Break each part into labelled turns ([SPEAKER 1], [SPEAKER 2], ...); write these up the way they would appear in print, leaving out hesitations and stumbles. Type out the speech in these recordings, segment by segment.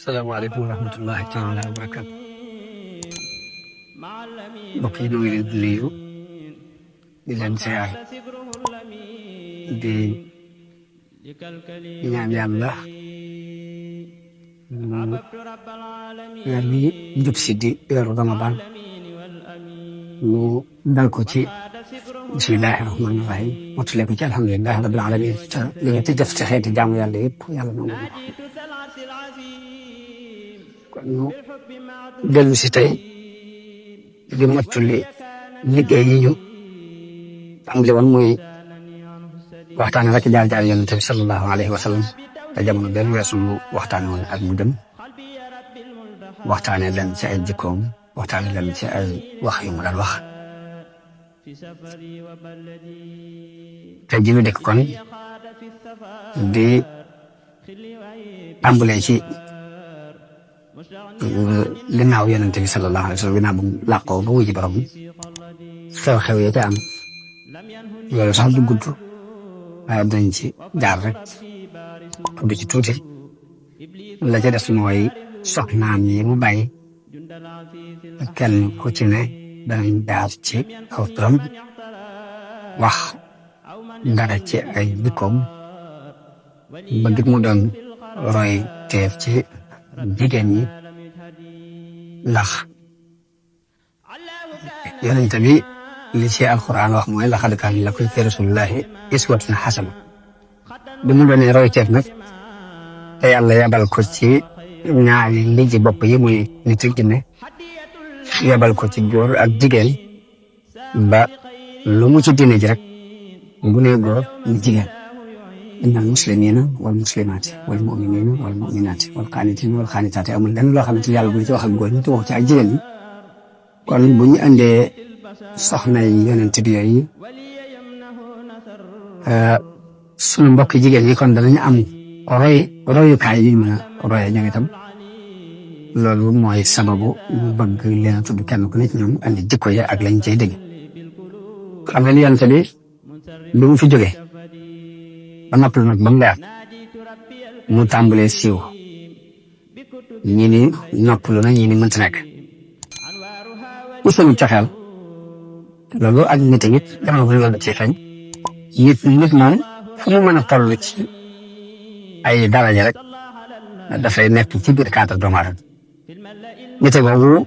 [SPEAKER 1] salaamaaleykum wa rahmatullahi taala wa barakaatu. mbokk yi ñu ngi leen di nuyu di leen ziar di ñaan yàlla weer wi jub si di weeru Ramadan ñu dal ko ci bismillahi rahmaani rahim mottale ko ci alhamdulilahi rabbil alamin te li nga ci def ci xeeti jaamu yàlla yëpp yàlla nangu ko kon ñu dellu si tey di mottali liggéey yi ñu tàmbali woon muy waxtaane rek jaar-jaar yonent bi sallallahu alayhi wa sallam te jamono benn weesu mu waxtaane woon ak mu dem waxtaane leen ci ay jikkoom waxtaane leen ci ay wax yu mu daan wax te ji ñu dëkk kon di tàmbalee ci ginnaaw yonent bi sallallahu alayhi wa sallam ginnaaw bu làqoo ba wuy ci borom xew-xew yi te am loolu sax du gudd waaye dañ ci jaar rek tudd ci tuuti la ca des mooy soxnaam yi mu bàyyi kenn ku ci ne danañ jaar ci aw turam wax dara ci ay jikkoom ba gis mu doon roy teef ci jigéen ñi ndax yonent bi li ci alquran wax mooy laqad kaana lakum fi rasulillahi uswatun hasana bi mu doonee roy teef nag te yàlla yabal ko ci ñaari liji bopp yi muy nit ak jinne yabal ko ci góor ak jigéen ba lu mu ci diine ji rek bu nee góor ni jigéen inna al muslimina wal muslimaati wal muminina wal muminaati wal qaanitina wal qaanitaati amul lenn loo xamante ni yàlla bu ñu ci wax ak góor ñu ci wax ci ak jigéen ñi kon bu ñu andee soxna yi yonent bi yooyu sunu mbokk jigéen ñi kon danañu am royukaay yi mën a royee ñoom itam loolu mooy sababu ñu bëgg leen a tudd kenn ku ne ci ñoom andi jikko yi ak lañ cay dégg xam nga ni yonent bi lu mu fi jógee ba noppal nag ba mu leer mu tàmbalee siiw ñi ni noppalu na ñi ni mënta nekk ku sëñu caxeel loolu ak nit it jamono bu ñu loolu ci feeñ nit moom fu mu mën a toll ci ay daraja rek dafay nekk ci biir cadre doomu aadama nit boobu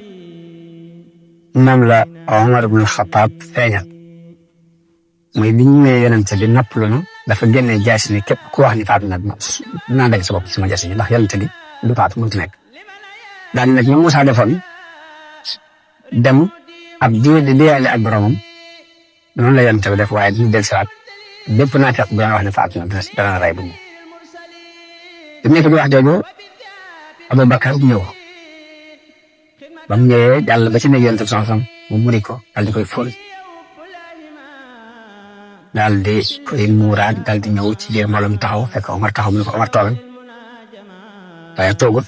[SPEAKER 1] moom la Omar ibn Xattaab feeñal mooy bi ñu nee yonent bi noppalu na dafa génnee jaasi ni képp ku wax ni faatu na dinaa dagg sa bopp sama jaasi ndax yonent bi du faatu mënut nekk daal nag ñoom Musaa defoon dem ab diir di deeyaale ak boromam noonu la yonent bi def waaye dañu del siwaat bépp naa fekk bu daan wax ne faatu na dana rey bu ñu bi nekk di wax jooju Abubakar ñëw ba mu ñëwee jàll ba ci nekk yonent bi sam mu muri ko daal di koy fóol daal di koy muuraat daal di ñëw ci biir mbooloo mi taxaw fekk Omar taxaw mu ne ko Omar toogal waaye toogul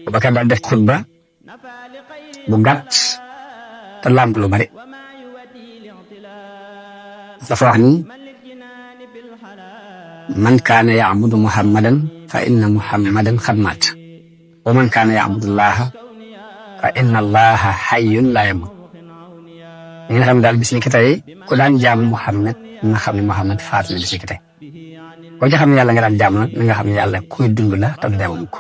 [SPEAKER 1] Abubakar daal def xutba bu gàtt te làmb lu bari dafa wax ni man kaana ya'budu muhammadan fa inna muhammadan qad maat wa man kaana ya'budu llaha fa inna allaha hayyun laa yamut ñi nga xam ne daal bis ni ki tey ku daan jaamu Muhammad nga xam ne Muhammad faatu na bis ni ki tey koo ci xam ne yàlla nga daan jaamu nag nga xam ne yàlla kuy dund la te du deewam ko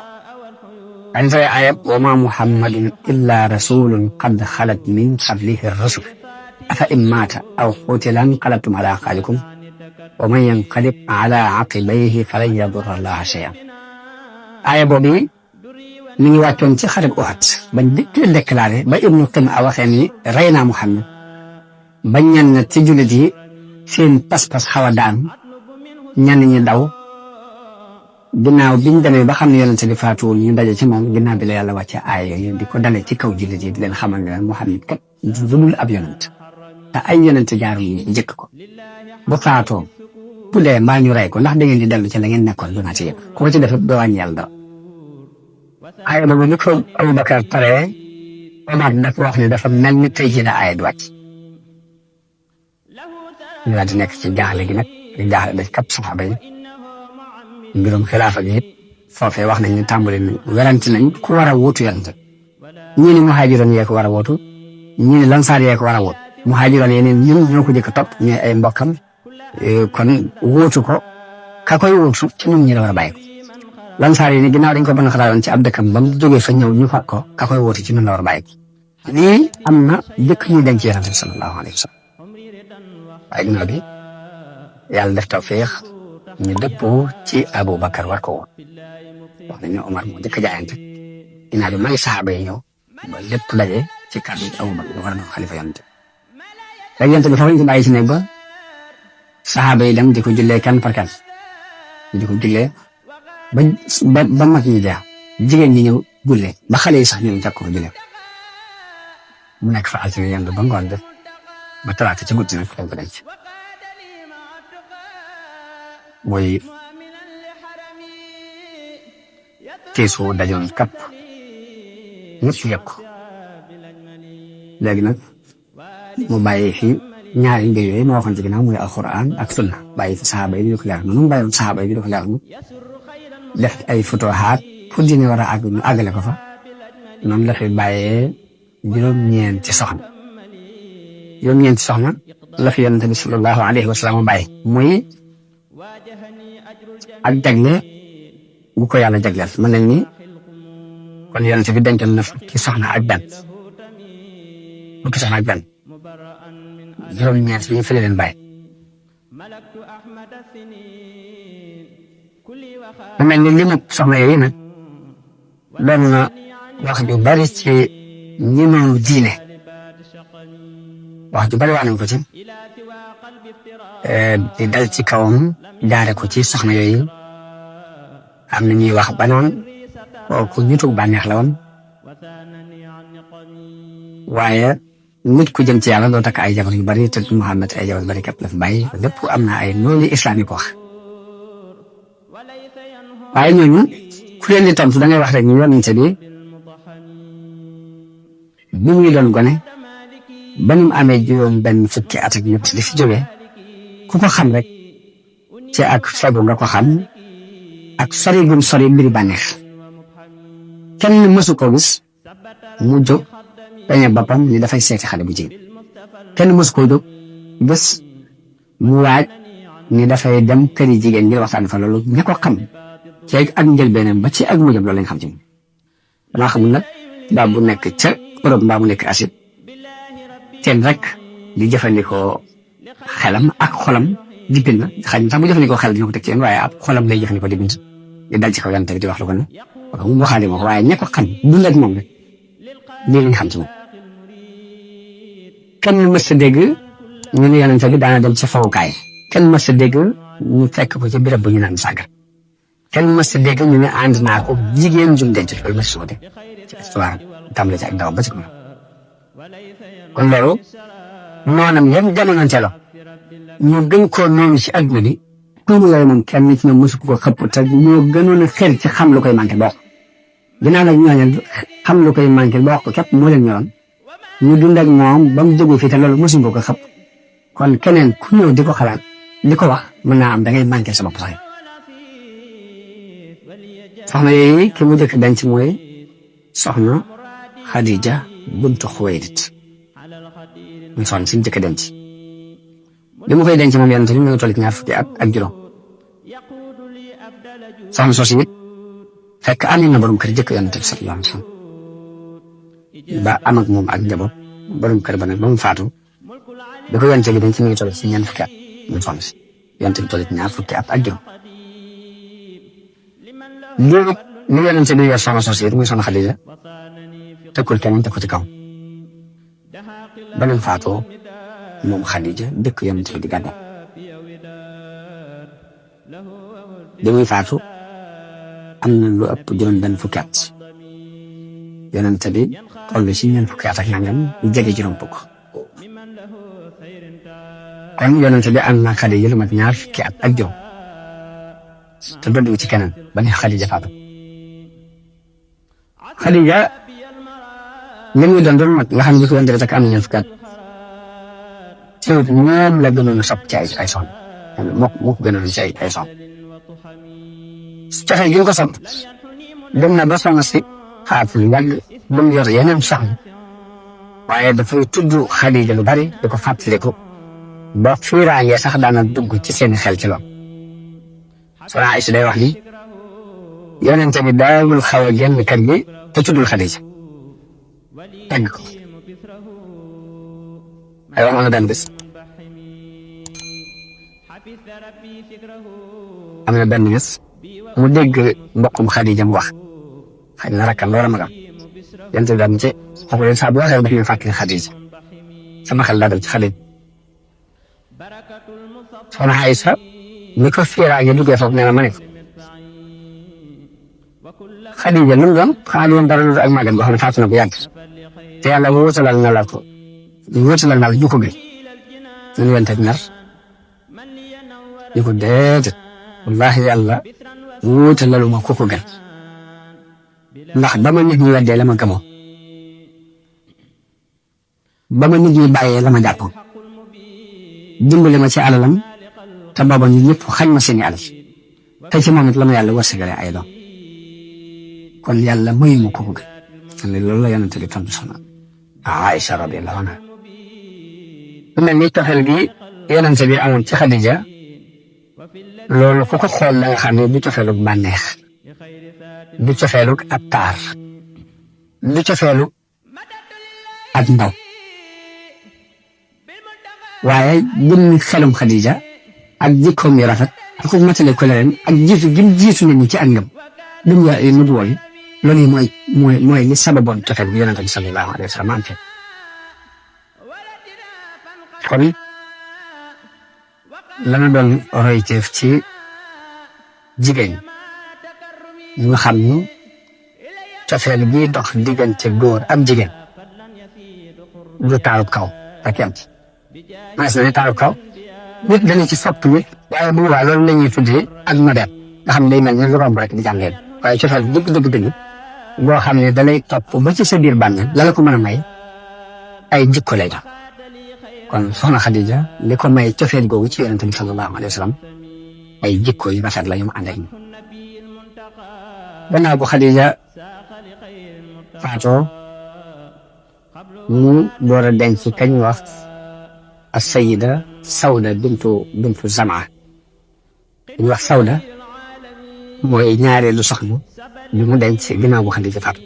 [SPEAKER 1] dañ fay ayab wa ma muhammadun illa rasulun qad xalat min qablihi rusul afa in maata aw qutila inqalabtum ala aqabikum wa man yanqalib ala aqibayhi falan yadurra allaha shay'an aaya boobu mi ngi wàccoon ci xareb Uhud bañ dikkee déclaré ba Ibnu Qima waxee ni rey naa Muhammad bañ ñenn ci jullit yi seen pas-pas xaw a daan ñenn ñi daw ginnaaw biñ demee ba xam ne yonent bi faatuwul ñu daje ci moom ginnaaw bi la yàlla wàcce aaya yooyu di ko dalee ci kaw jullit yi di leen xamal ne Muhammad kat du dul ab yonent te ay yonent jaar yi njëkk ko bu faatoo bu dee mbaa ñu rey ko ndax da ngeen di dellu ci la ngeen nekkoon du naa ci yëpp ku ko ci def doo wàññi yàlla dara aaya boobu ni ko Abubakar pare Omar nag wax ne dafa mel ni tey jii la aaya di wàcc ñu daal di nekk ci jaaxle gi nag di jaaxle daj kap saxaaba yi mbirum xilaafa gi it foofee wax nañ ne tàmbali nañ werante nañ ku war a wuutu yonent ñii ni muhaajiroon yee ko war a wuutu ñii ni lansaar yee ko war a wuutu muhaajiroon yee ne ñun ñoo ko jëkk topp ñooy ay mbokkam kon wuutu ko ka koy wuutu ci ñun ñi la war a bàyyi ko lansaar yi ni ginnaaw dañ ko mën a xalaatoon ci ab dëkkam ba mu jógee fa ñëw ñu fat ko ka koy wuutu ci ñun la war a bàyyi ko lii am na dëkk ñuy denc yonent bi sallallahu alayhi wa sallam waaye ginnaaw bi yàlla def tawfeex ñu dëppoo ci Aboubacar war ko woon wax nañu Omar moo njëkk a jaayante ginnaaw bi magi saxaaba yi ñëw ba lépp daje ci kàddu Aboubacar war a doon xalifa yonent rek yonent bi foofu ñu ko bàyyi ci nekk ba saxaaba yi dem di ko jullee kenn par kenn di ko jullee ba mag ñi jeex jigéen ñi ñëw jullee ba xale yi sax ñëw fekk ko jullee mu nekk fa altine yendu ba ngoon def ba talaata ci guddi nag lañ ko denc mooy keesu dajoon kapp ñëpp yëg ko léegi nag mu bàyyi fi ñaari mbir yooyu ma waxoon ci ginnaaw muy alquran ak sunna bàyyi fi saxaaba yi di ko leer noonu mu bàyyi saxaaba yi di ko leer noonu def ay futuhaat pour dina war a àgg ñu àggale ko fa noonu la fi bàyyee juróom-ñeenti soxna la fi yonent bi sallallahu alayhi wa sallam bàyyi muy ak jagle bu ko yàlla jagleel mën nañ ni kon yonent bi dencal na fukki soxna ak benn juróom-ñeent yi fi leen bàyyi mu mel ni limu soxna yooyu nag doon na wax ju bari ci ñi noonu diine wax ju bari wax nañ ko ci di dal ci kawam jaare ko ci soxna yooyu am na ñuy wax ba naan kooku nitu bànneex la woon waaye nit ku jëm ci yàlla doo takk ay jabar yu bari te Muhammad ay jabar yu bari képp la fi bàyyi lépp am na ay noonu islam yi ko wax waaye ñooñu ku leen di tontu da ngay wax rek ñu yonente bi bi muy doon gone ba ni mu amee juróom benn fukki at ak ñett di fi jógee ku ko xam rek ci ak fegu nga ko xam ak sori gum sori mbiri bànneex kenn mësu ko gis mu jóg peñe boppam ni dafay seeti xale bu jigéen kenn mësu ko jóg bés mu waaj ni dafay dem këri jigéen ngir waxtaan fa loolu ña ko xam ci ak njëlbeenam ba ci ak mujjam loolu lañ xam ci moom damaa xamul nag baa bu nekk ca Europe mbaa mu nekk Asie teen rek di jëfandikoo xelam ak xolam di bind xëy na sax bu jëfandikoo xel dina ko teg ci yéen waaye ab xolam lay jëfandikoo di bind di dal ci kaw yonent bi di wax lu ko ne mu waxaale ma ko waaye ña ko xam dund ak moom rek lii lañ xam ci moom kenn mës a dégg ñu ne yonent bi daana dem ci fawukaay kenn mës a dégg ñu fekk ko ci béréb bu ñu naan sàggar kenn mës a dégg ñu ne ànd naa ko jigéen jum denc loolu mës a dégg ci histoire tàmbali ci ak daw ba ci ko kon loolu noonam yëpp jamono teelo ñoo gën koo noonu ci adduna bi tuumu yooyu moom kenn ci ñoom mosu ko xëpp te ñoo gënoon a xel ci xam lu koy manqué ba wax ginnaaw nag ñooñu xam lu koy manqué ba wax ko képp moo leen ñoroon ñu dund ak moom ba mu jógee fii te loolu mosuñ ko xëpp kon keneen ku ñëw di ko xalaat di ko wax mën naa am da ngay manqué sa bopp sax soxna yooyu ki mu jëkk denc mooy soxna Xadija buntu Xuwaylid muy soxna si mu jëkk denc bi mu koy denc moom yonent bi mu ngi toll ci 20 at ak juróom soxna soosu it fekk am na borom kër jëkk yonent bi sallallahu alayhi wa sallam ba am ak moom ak njaboot borom kër ba nag ba mu faatu bi ko yonent bi denc mu ngi toll ci 20 at muy soxna si yonent bi toll ci 20 at ak juróom léegi li yonent bi yor soxna soosu it muy soxna Xadija tëkkul keneen teg ko ci kaw ba mu faatoo moom Xadija dëkk yonent bi di gàddaay bi muy faatu am na lu ëpp juróom benn fukki at yonent bi toll ci ñeent fukki at ak nangam lu jege juróom fukk kon yonent bi am na Xadija lu mat 2 fukki at ak juróom te dolliwu ci keneen ba ne Xadija faatu Xadija li muy doon mag nga xam ne bi ko yonent bi takk am na ñeent fukki at moom la gënoon a sopp ci ay soxna moo ko gënoon ci ay soxna su fekkee gi nga ko sopp dem na ba soxna si xaatu lu yàgg ba mu yor yeneen soxna waaye dafay tudd Xadija lu bari di ko fàttaliku ba fiiraange sax daana dugg ci seeni xel ci lool soxna Aysa day wax ni yonente bi daawul xaw a génn kër gi te tuddul Xadija tagg ko ay wax na benn bés am na benn bés mu dégg mbokkum Xadija mu wax xëy na rakkam loola magam yonente bi daal ci xoko leen saa bu waxee daf ñu fàttali Xadija sama xel daa dal ci Xadija soxna Aysa ni ko fiiraange duggee foofu nee na ma ne Xadija lu mu doon xanaa woon dara lu ak màggat boo xam ne faatu na bu yàgg te yàlla wóotalal na la ko wóotalal na la ju ko gën nañu wante nar ñu ko déedéet wallaahi yàlla wóotalalu ma ku ko gën ndax ba ma nit ñi weddee la ma gëmoo ba ma nit ñi bàyyee la ma jàppoon dimbali ma ci alalam te booba ñu ñëpp xañ ma seeni alal te ci moom it la ma yàlla wërsëgale ay doom kon yàlla mayu ma ko ko gën loolu la yonente bi tontu soxna Aïcha radiyallahu anha lu mel ni toxel gi yonente bi amoon ci Xadija loolu ku ko xool da nga xam ne du cofeelug bànneex du cofeelug ab taar du cofeelug ak ndaw waaye jëmmi xelum Xadija ak jikkoom yu rafet ak ko matale ko leen ak jiitu gim jiitu nit ñi ci ak ngëm dum ya nut wooyu loolu yi mooy li sababoon cofeel bi yonente bi sallallahu alayhi wa sallam am kon lana doon royteef ci jigéen ñu xam ni cofeel bi dox diggante góor ak jigéen du taarub kaw ak yam mas na ni taarub kaw nit dana ci sopp nit waaye bu boobaa loolu la ñuy tuddee ak modèle nga xam ne day mel ni lu romb rek di jàngeen waaye cofeel dëgg boo xam ne dalay topp ba ci sa biir bàmmeel la ko mën a may ay jikko lay doon kon soxna Xadija li ko may cofeel googu ci yonente bi sallallahu alayhi wa sallam ay jikko yu rafet la yu mu ànd ak ñi gannaaw bu Xadija faatoo mu door a denc kañ wax as-Sayyida Sawda bintu Zamaa ñu wax Sawda mooy ñaareelu soxna bi mu denc ginnaaw bu Xadija faatu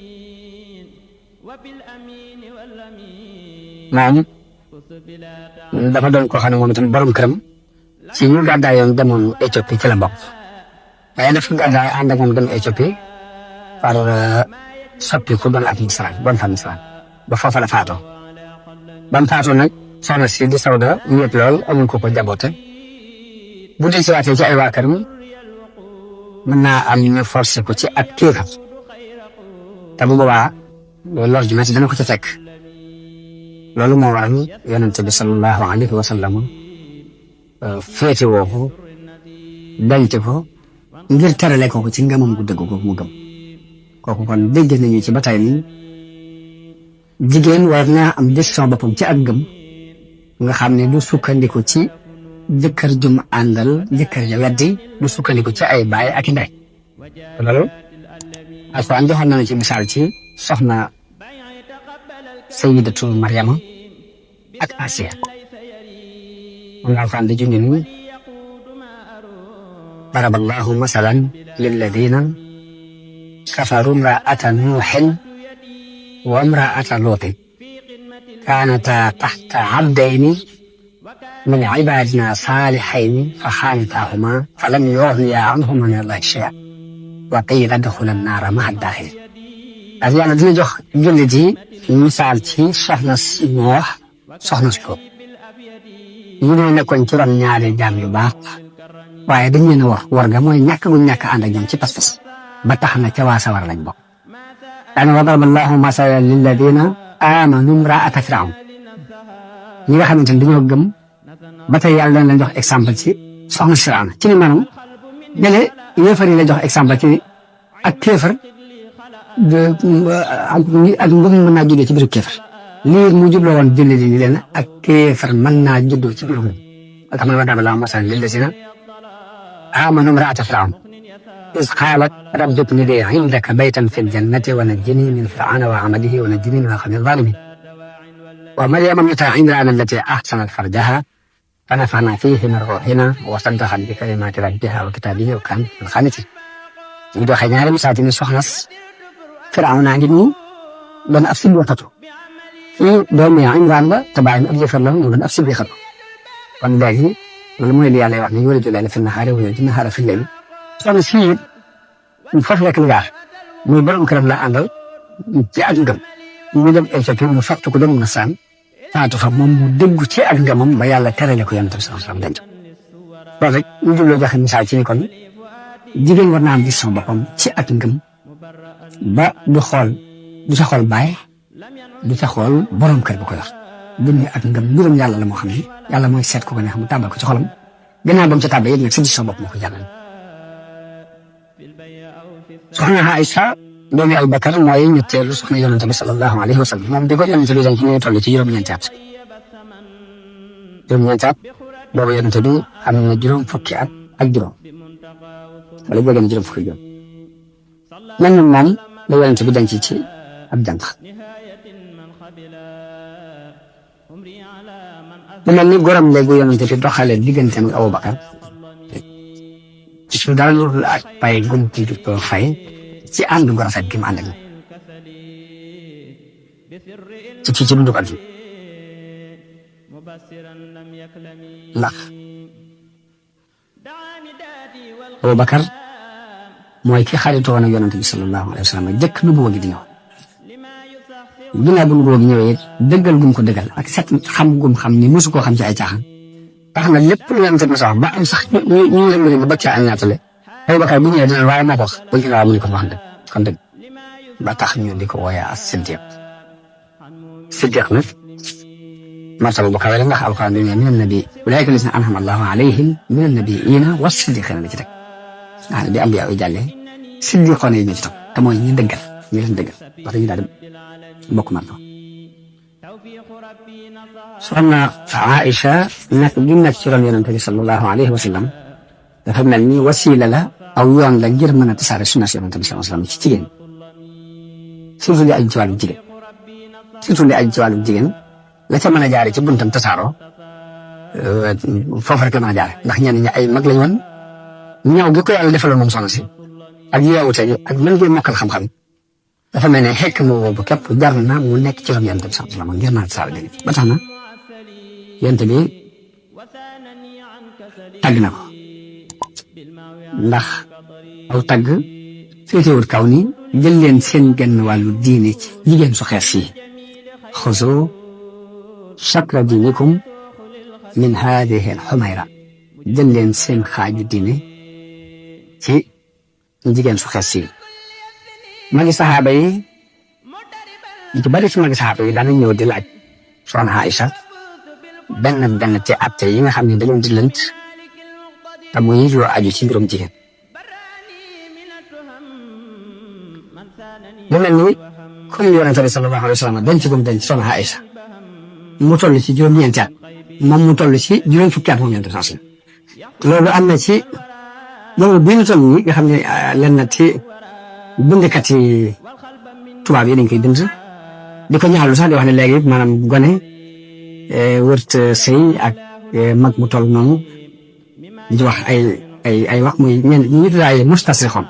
[SPEAKER 1] moom dafa doon koo xam ne moom itam borom këram ci ñu gàddaayoon demoon Éthiopie ci la bokk waaye dafa gàddaay ànd ak moom dem Éthiopie par soppi ku doon ab misraan bon fa misraan ba foofa la faatoo ba mu faatoo nag soxna si di Sawda wéet lool amul ko jaboote bu dee si waatee ci ay waa këram mën naa am ñu forcé ko ci ak kéefar te bu boobaa lor ju metti dana ko ca fekk loolu moo waral yonente bi sallallahu alayhi wa sallam féete woo ko denc ko ngir terale ko ci ngëmam gu dëgg ko mu gëm kooku kon dégg nañu ci ba tey ni jigéen war naa am décision boppam ci ak gëm nga xam ne du sukkandiku ci jëkkër jum àndal jëkkër ja weddi du sukkandiku ci ay baay ak i ndey loolu Alxuraan joxoon nañu ci misaal ci soxna Sayyidatu Maryama ak Asiya moom la Alxuraan di junj ni daraballahu masalan lilladina kafaru imra'ata nuuhin wa imra'ata luutin kaanata taxta abdayni min cibaadina saalihayni fa xaanataahuma falam yughniyaa anhumaa mina llaahi shay'an wa qiila udxulaa nnaara ma'a ddaaxiliin ak yàlla dina jox jullit yi misaal ci soxna Noox soxna si Luut ñu ne nekkoon ci ron ñaari jaam yu baax waaye dañ leen a war ga mooy ñàkk gu ñàkk ànd ak ñoom ci pas-pas ba tax na ca waa sawar lañ bokk. daanaka wa daraba llaahu masalan lilladiina aamanuu imra'ata Firawna ñi nga xamante ne dañoo gëm ba tey yàlla dañ leen jox exemple ci soxna Firawna ci ni maanaam ñeneen yéefar yi la jox exemple ci ak kéefar ak ngëm mën naa juddoo ci biir kéefar lii mu jubloo woon jullit yi leen ak kéefar mën naa juddoo ci biir ngëm. wa daraba llaahu masalan lilladiina aamanuu imra'ata Firawna إذ قالت رب ابن لي عندك بيتا في الجنة ونجني من فرعون وعمله ونجني من القوم الظالمين ومريم ابنة عمران التي أحسنت فرجها فنفخنا فيه من روحنا وصدقت بكلمات ربها وكتابه وكانت من القانتين ñu doxee ñaari misaati ni soxnas Firawna naa ngi nii doon ab silwatatu kii doomu Imraan la te bàyyi ab yëfar la mu doon ab silwixatu kon léegi loolu mooy li yàlla wax ne yuliju layla fi nahaari wa yuliju nahaara fi layli soxna si it foofu rek la muy borom këram la àndal ci ak ngëm ñu dem Éthiopie mu fàttu ko doon nasaan faatu fa moom mu déggu ci ak ngëmam ba yàlla terale ko Yonent bi sallallahu alayhi wa sallam denc loolu rek ñu jubloo joxe misaal ci ni kon jigéen war naa am gis sama boppam ci ak ngëm ba du sa xool baay du sa xool borom kër bu ko wax dund ak ngëm mbirum yàlla la moo xam ne yàlla mooy seet ku ko neex mu tàbbal ko ci xolam gannaaw ba mu ca tàbbee yéen nag sa gis sama bopp moo ko jàllale. soxna Aïcha doomi Abubakar mooy ñetteelu soxna Yonent bi sallallahu alayhi wa sallam moom di ko Yonent bi dañ ci ñuy toll ci juróom-ñeenti at boobu Yonent bi am na juróom fukki at ak juróom wala jóge na juróom fukki juróom mel na moom la Yonent bi denc ci ab jànq mu mel ni góoram léegi Yonent bi doxalee digganteem ak Abubakar su dara lu ak pay gum ci ko fay ci ànd gu rafet gi mu ànd ak ci dundu àdduna ndax Abubakar mooy ki xaritoo woon ak Yonent bi sallallahu alayhi wa sallam jëkk nu boobu gi di ñëw ginnaaw bu nu boobu ñëwee dëggal gum ko dëggal ak set xam gum xam ni mosu koo xam ci ay caaxaan tax na lépp lu Yonent bi sax ba am sax ñu yëngu ba bëgg caa am ñaatale Abubakar bu ñëwee dina waaye moo ko wax bu ñu mu ni ko wax dëgg kon dëgg ba tax ñu di ko wooyee as siddiq nag martaba bu kawe la ndax alquran bi ne min annabi ulaa'ika llaziina an'ama allahu alayhim min annabiyyiina wa siddiqiina la ci teg nga xam ne bi ambiyaa yi jàllee siddiqoon yi ñu ci topp te mooy ñi dëggal ñi leen dëggal wax dañu daal di bokk martaba soxna Aïcha nag gi nekk ci ron Yonent bi sallallahu alayhi wa sallam dafa mel ni wasiila la aw yoon la ngir mën a tasaare sunna si Yonent bi sallallahu alayhi wa sallam ci jigéen surtout li aju ci wàllu jigéen surtout li aju ci wàllu jigéen la ca mën a jaare ci buntam tasaaroo foofu rek la mën a jaare ndax ñenn ñi ay mag lañ woon ñaw gi ko yàlla defaloon moom soxna si ak yeewute gi ak mën ngeen mokkal xam-xam dafa mel ne xekk ma boobu képp jar na mu nekk ci ron Yonent bi sallallahu alayhi wa sallam ngir mën a tasaare dégg ba tax na Yonent bi tàgg na ko ndax aw tàgg féetewut kaw ni jël leen seen genn wàllu diine ci jigéen su xees yi xuzu shatra diinikum min haadihi al-xumayra jël leen seen xaaju diine ci jigéen su xees yi magi saxaaba yi ñu ci bari ci magi saxaaba yi daanañ ñëw di laaj soxna Aïcha benn ci atte yi nga xam ne dañoo di lënt te muy yoo aju ci mbirum jigéen mu mel ni comme Yonent bi sallallahu alayhi wa sallam denc gum denc soxna Aïcha mu toll ci juróom-ñeenti at moom mu toll ci juróom fukki at moom Yonent bi sallallahu alayhi wa sallam loolu am na ci loolu bii ñu toll nii nga xam ne lenn ci bindkat yi tubaab yi dañ koy bind di ko ñaaxlu sax di wax ne léegi maanaam gone wërt sëy ak mag mu toll noonu di wax ay wax muy ñenn ñi ñu tudd ay mustasrixoon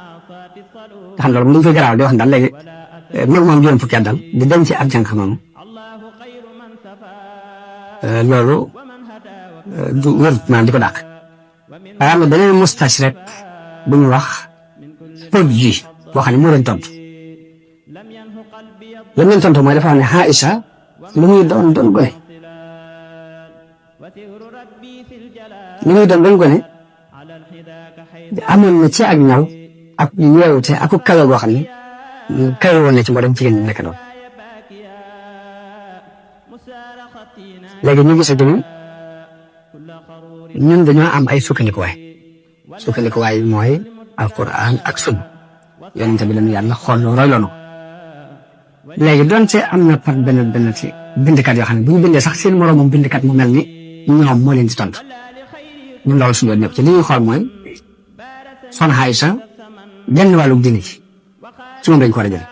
[SPEAKER 1] nga xam ne loolu mu dañ koy garaaw di wax daal léegi mag moom juróom fukki at daal di dem ci ab jànq noonu loolu du wër maanaam di ko dàq waaye am na beneen mustashrek bu ñu wax produit boo xam ne moo leen tontu li mu leen tontu mooy dafa wax ne Aïcha lu muy doon gone amoon na ci ak ñaw ak yeewute ak kawe goo xam ne kawe woon na ci moo dem jigéen ñi nekk doon léegi ñu gis ne ñun dañoo am ay sukkandikuwaay mooy alquran ak sunna Yonent bi lañu yàlla xool roy loonu léegi doonte am na par benn ci bindkat yoo xam ne bu ñu bindee sax seen moroomam bindkat mu mel ni ñoom moo leen di tontu ñun loolu suñu yoon nekk ci li ñuy xool mooy soxna Aïcha genn wàllu diine ci moom dañ ko war a jël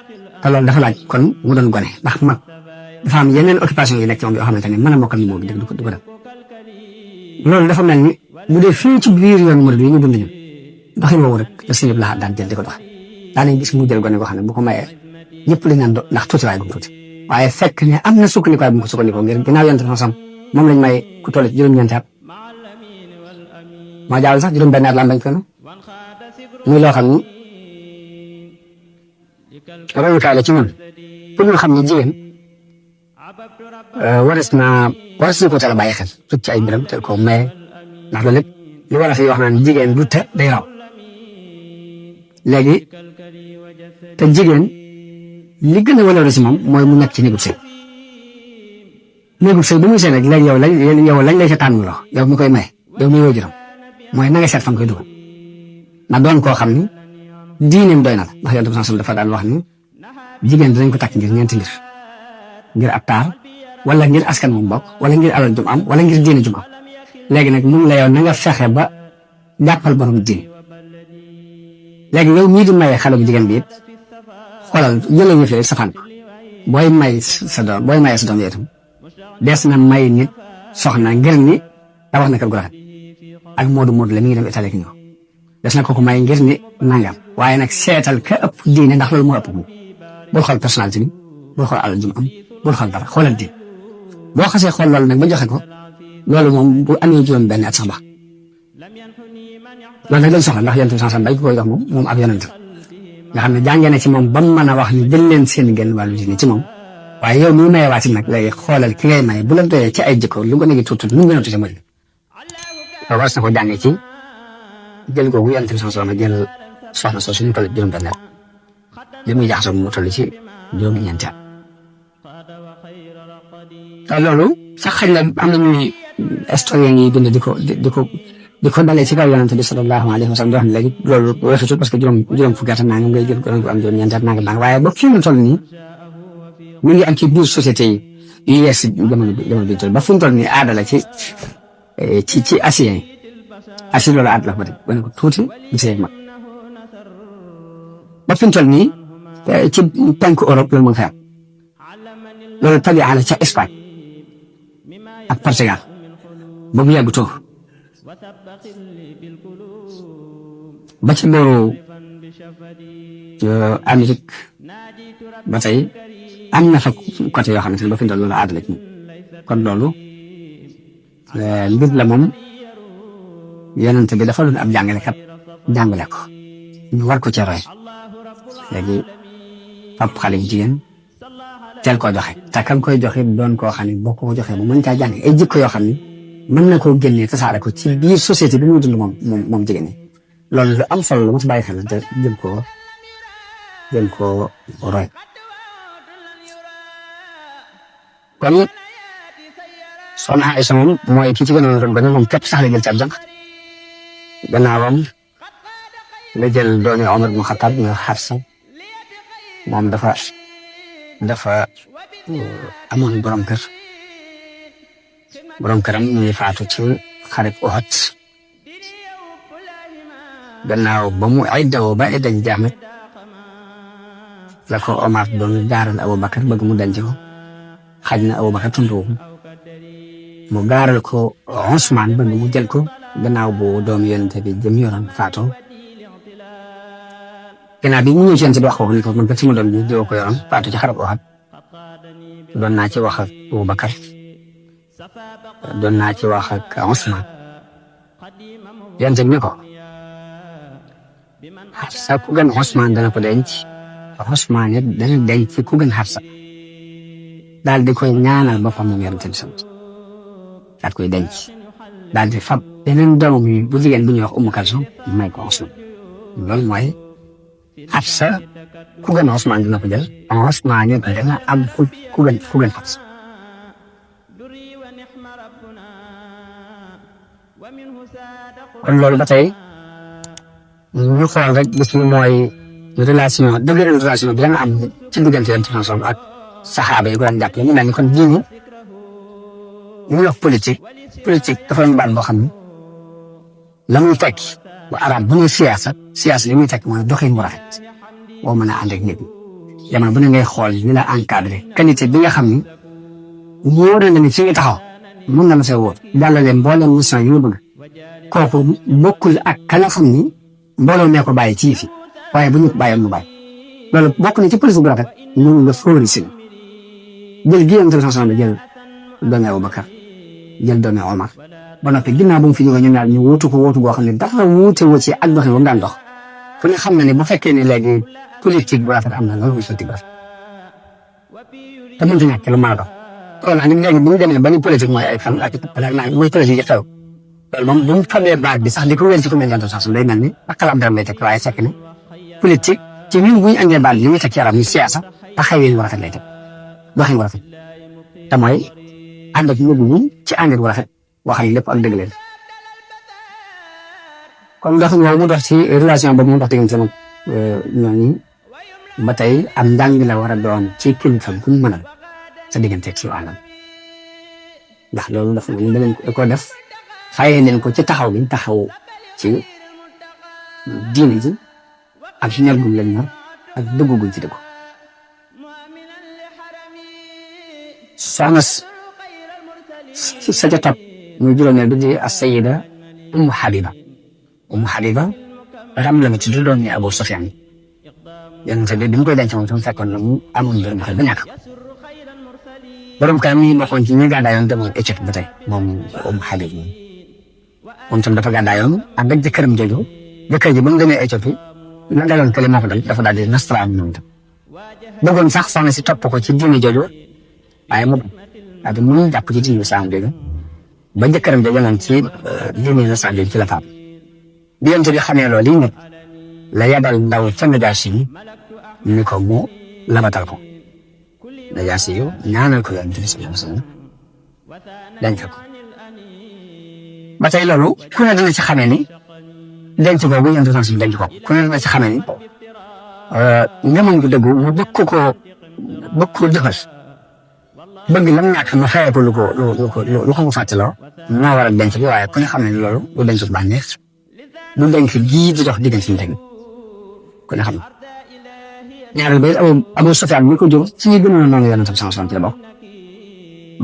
[SPEAKER 1] te loolu dafa laaj kon mu doon gone ndax mag dafa am yeneen occupation yi nekk ci moom yoo xamante ne mën a mokkal ni moom du ko def loolu dafa mel ni bu dee fii ci biir yoon murid yi ñu dund ñun doxin woowu rek la sëñ bi laa daan jël di ko dox daanañ gis mu jël gone goo xam ne bu ko mayee ñëpp lañ naan ndax tuuti waaye bu mu tuuti waaye fekk ne am na sukkandikuwaay bu mu ko sukkandikoo ngir ginnaaw yonent bi sam moom lañ may ku toll ci juróom-ñeenti at moo jaawal sax juróom-benn at la am bañ fenn muy loo xam ni royukaay la ci ñun pour ñu xam ne jigéen waras na ko teel a bàyyi xel tut ci ay mbiram teel ko maye ndax loolu lépp li war a fi wax naan jigéen du te day raw léegi te jigéen li gën a waloore si moom mooy mu nekk ci néegub sëy bu muy sëy nag léegi yow lañ lay sa tànn loo yow mi koy maye yow mi waajuram mooy na nga seet fan koy dugal na doon koo xam ni diineem doy na la ndax yonent bi dafa daan wax ni jigéen dinañ ko takk ngir ñeenti mbir ngir ab taar wala ngir askan moom bokk wala ngir alal jum am wala ngir diine jum am léegi nag mun la yow na nga fexe ba jàppal borom diine léegi yow mii di maye xale bu jigéen bi it xoolal jëlal ñu fi safaan ko booy maye sa doom itam des na may nit soxna ngir ni tabax na kër gu rafet ak moodu la mi ngi dem Italie ñëw des na ko may ngir ni nangam waaye nag seetal ka ëpp diine ndax loolu moo ëpp moom bul xool personnalité bi bul xool alal jum am bul xool dara xoolal diine boo xasee xool loolu nag ba joxe ko loolu moom bu amee juróom-benn at sax baax loolu nag lañ soxla ndax yonent bi sallallahu alayhi wasallam dañ ko koy jox moom ab yonent nga xam ne jàngee na ci moom ba mu mën a wax ni jël leen seen genn wàllu diine ci moom waaye yow mi maye waati nag léegi xoolal ki ngay maye bu la doyee ci ay jikko lu ko nekk tuuti lu mu gën a tuuti mooy loolu war na ko jàngee ci jël googu yonent bi sallallahu alayhi wasallam jël soxna soo suñu toll juróom-benn at li muy jaxasoo mu toll ci juróom-ñeenti at te loolu sax xëy na am na ñuy historien yi bind di ko dalee ci kaw yonent bi sallallahu alayhi wa sallam di wax ne léegi loolu weesutul parce que juróom fukki at naa ngay jël ko am juróom-ñeenti at naa waaye ba fii mu toll nii mu ngi am ci biir société yi yu yees jamono bi toll ba fu mu toll nii aada la ci asien yi asi loolu aada la ko def ba ne ko tuuti di see mag ba fi mu toll nii ci penku Europe loolu mu ngi fay am loolu tabi ala ca Espagne ak Portugal ba mu yàgg too ba ci booru Amérique ba tey am na fa côté yoo xamante ne ba fi mu toll loolu aada la ci kon loolu mbir la moom yonent bi dafa doon ab jàngalekat jàngale ko ñu war ko ca roy léegi pap xale bu jigéen teel koo joxe te kam koy joxe doon koo xam ne boo ko joxee mu mën caa jàng ay jikko yoo xam ne mën na koo génnee tasaare ko ci biir société bi muy dund moom jigéen ñi loolu lu am solo la mu si bàyyi xel te jëm koo roy kon soxna Aysa moom mooy kii ci gënoon doon ba ne moom képp sax la jël ci ab jànq gannaawam la jël doone Omar ibn Khattab nga Xafsa moom dafa amoon borom këram muy faatu ci xareb Uhud gannaaw ba mu iddawoo ba iddañ jaamet la ko Omar doon gaaral Abubakar bëgg mu denc ko xaj na Abubakar tunduwu mu gaaral ko Usmaan bëgg mu jël ko gannaaw bu doomu yonent bi jëm yoroon faatoo gannaaw bi mu ñëw ci yonent bi wax ko ni ko man kat sama doom bi diwoo ko yoroon faatu ci xareb Uhud doon naa ci wax ak Abubakar doon naa ci wax ak Usmaan yonent bi ne ko Xafsa ku gën Usmaan dana ko denc Usmaan it dana denc ku gën Xafsa daal di koy ñaanal boppam moom yonent bi sant daal koy denc daal di fab beneen doomam yi bu jigéen bu ñuy wax Umu Kalsum may ko Usmaan loolu mooy Xafsa ku gën Usmaan dina ko jël Usmaan it dana am ku gën Xafsa kon loolu ba tey ñu xool rek gis nga mooy relation bi nga am ci diggante yonent bi ak saxaaba yi ko daan jàppale ñu mel ni kon diine ñu wax politique dafa doon baat boo xam ne la muy tekki bu arab bu ne siyaasa li muy tekk mooy doxin mu rafet boo mën a ànd ak nit ñi jamono bu ne ngay xool li la encadré qualité bi nga xam ni wóor na ni fi nga taxaw mën na la see wóor jàllale mboolem mission yi nga bëgg kooku bokkul ak ka nga xam ni mbooloo mee ko bàyyi ci fi waaye bu ñu ko bàyyoon mu bàyyi loolu bokk na ci police bu rafet ñun la favoriser jël gi yonent bi sallallahu alayhi wa sallam jël doomi Abubakar jël doomi Omar ba noppi ginnaaw bu mu fi jógee ñu ñaar ñu wóotu ko wóotu goo xam ne dafa wuute wu ci ak doxin ba mu daan dox ku ne xam na ne bu fekkee ne léegi politique bu rafet am na loolu politique bu rafet te mënut a ñàkk lu mën a dox loolu nag léegi bu ñu demee ba ni politique mooy ay fan ak naa mooy politique yi xew loolu moom bu mu xamee baat bi sax di ko wér ci ku mel ne sax day mel ni ak kalaam dara lay teg waaye fekk ne politique ci ñun bu ñu andee baat li muy teg ci yaram ñu siyaasa taxawee bu rafet lay teg doxin bu rafet te mooy ànd ak nit ñi ci ànd bu rafet waxal lépp ak dëgg leen kon doxin boobu mu dox ci relation boobu mu dox diggante sama ñooñu ba tey am njàng la war a doon ci kilifa bu mu mën a sa diggante ci wàllam ndax loolu dafa mel ni danañ ko def fayee leen ko ci taxaw bi taxaw ci diine ji ak ñor gu leen ñor ak dëggu guñ ci dëggu soxna sa ca topp muy juróomeel bi di as-sayyida Ummu Habiba ram la ma ci du doon ni Abu Sufyaan yonent bi mu koy denc moom tam fekkoon na mu amoon benn xel ba ñàkk borom kanam mi bokkoon ci ñi gàddaayoon demoon Éthiopie ba tey moom Ummu Habiba moom tam dafa gàddaayoon ànd ak jëkkëram jooju jëkkër ji ba mu demee Éthiopie la daloon kële moo ko dal dafa daal di nasaraan moom tam bëggoon sax soxna si topp ko ci diine jooju waaye mu daal mu jàpp ci diine islam jooju ba jëkkëram jooju naan ci diine nasaraan jooju ci la faam bi yonent bi xamee loolu yi nag la yabal ndaw ca Najaasi yi ni ko mu labatal ko Najaasi yu ñaanal ko yonent bi sallallahu alayhi wa sallam denc ko ba tey loolu ku ne dina ci xamee ni denc boobu yonent bi denc ko ku ne dina ci xamee ni ngëmam gu dëggu mu bëgg ko defal bëgg lam ñàkk mu xëyee ko lu ko mu fàttaloo moo war a denc bi waaye ku ne xam ne loolu lu denc bu bànneex lu denc gii di dox diggante ñu teg ku ne xam ne ñaareel ba Abu Sufyaan mi ko jóg ci ñi gënoon a noonu yonent bi sallallahu alayhi wa sallam ci la bokk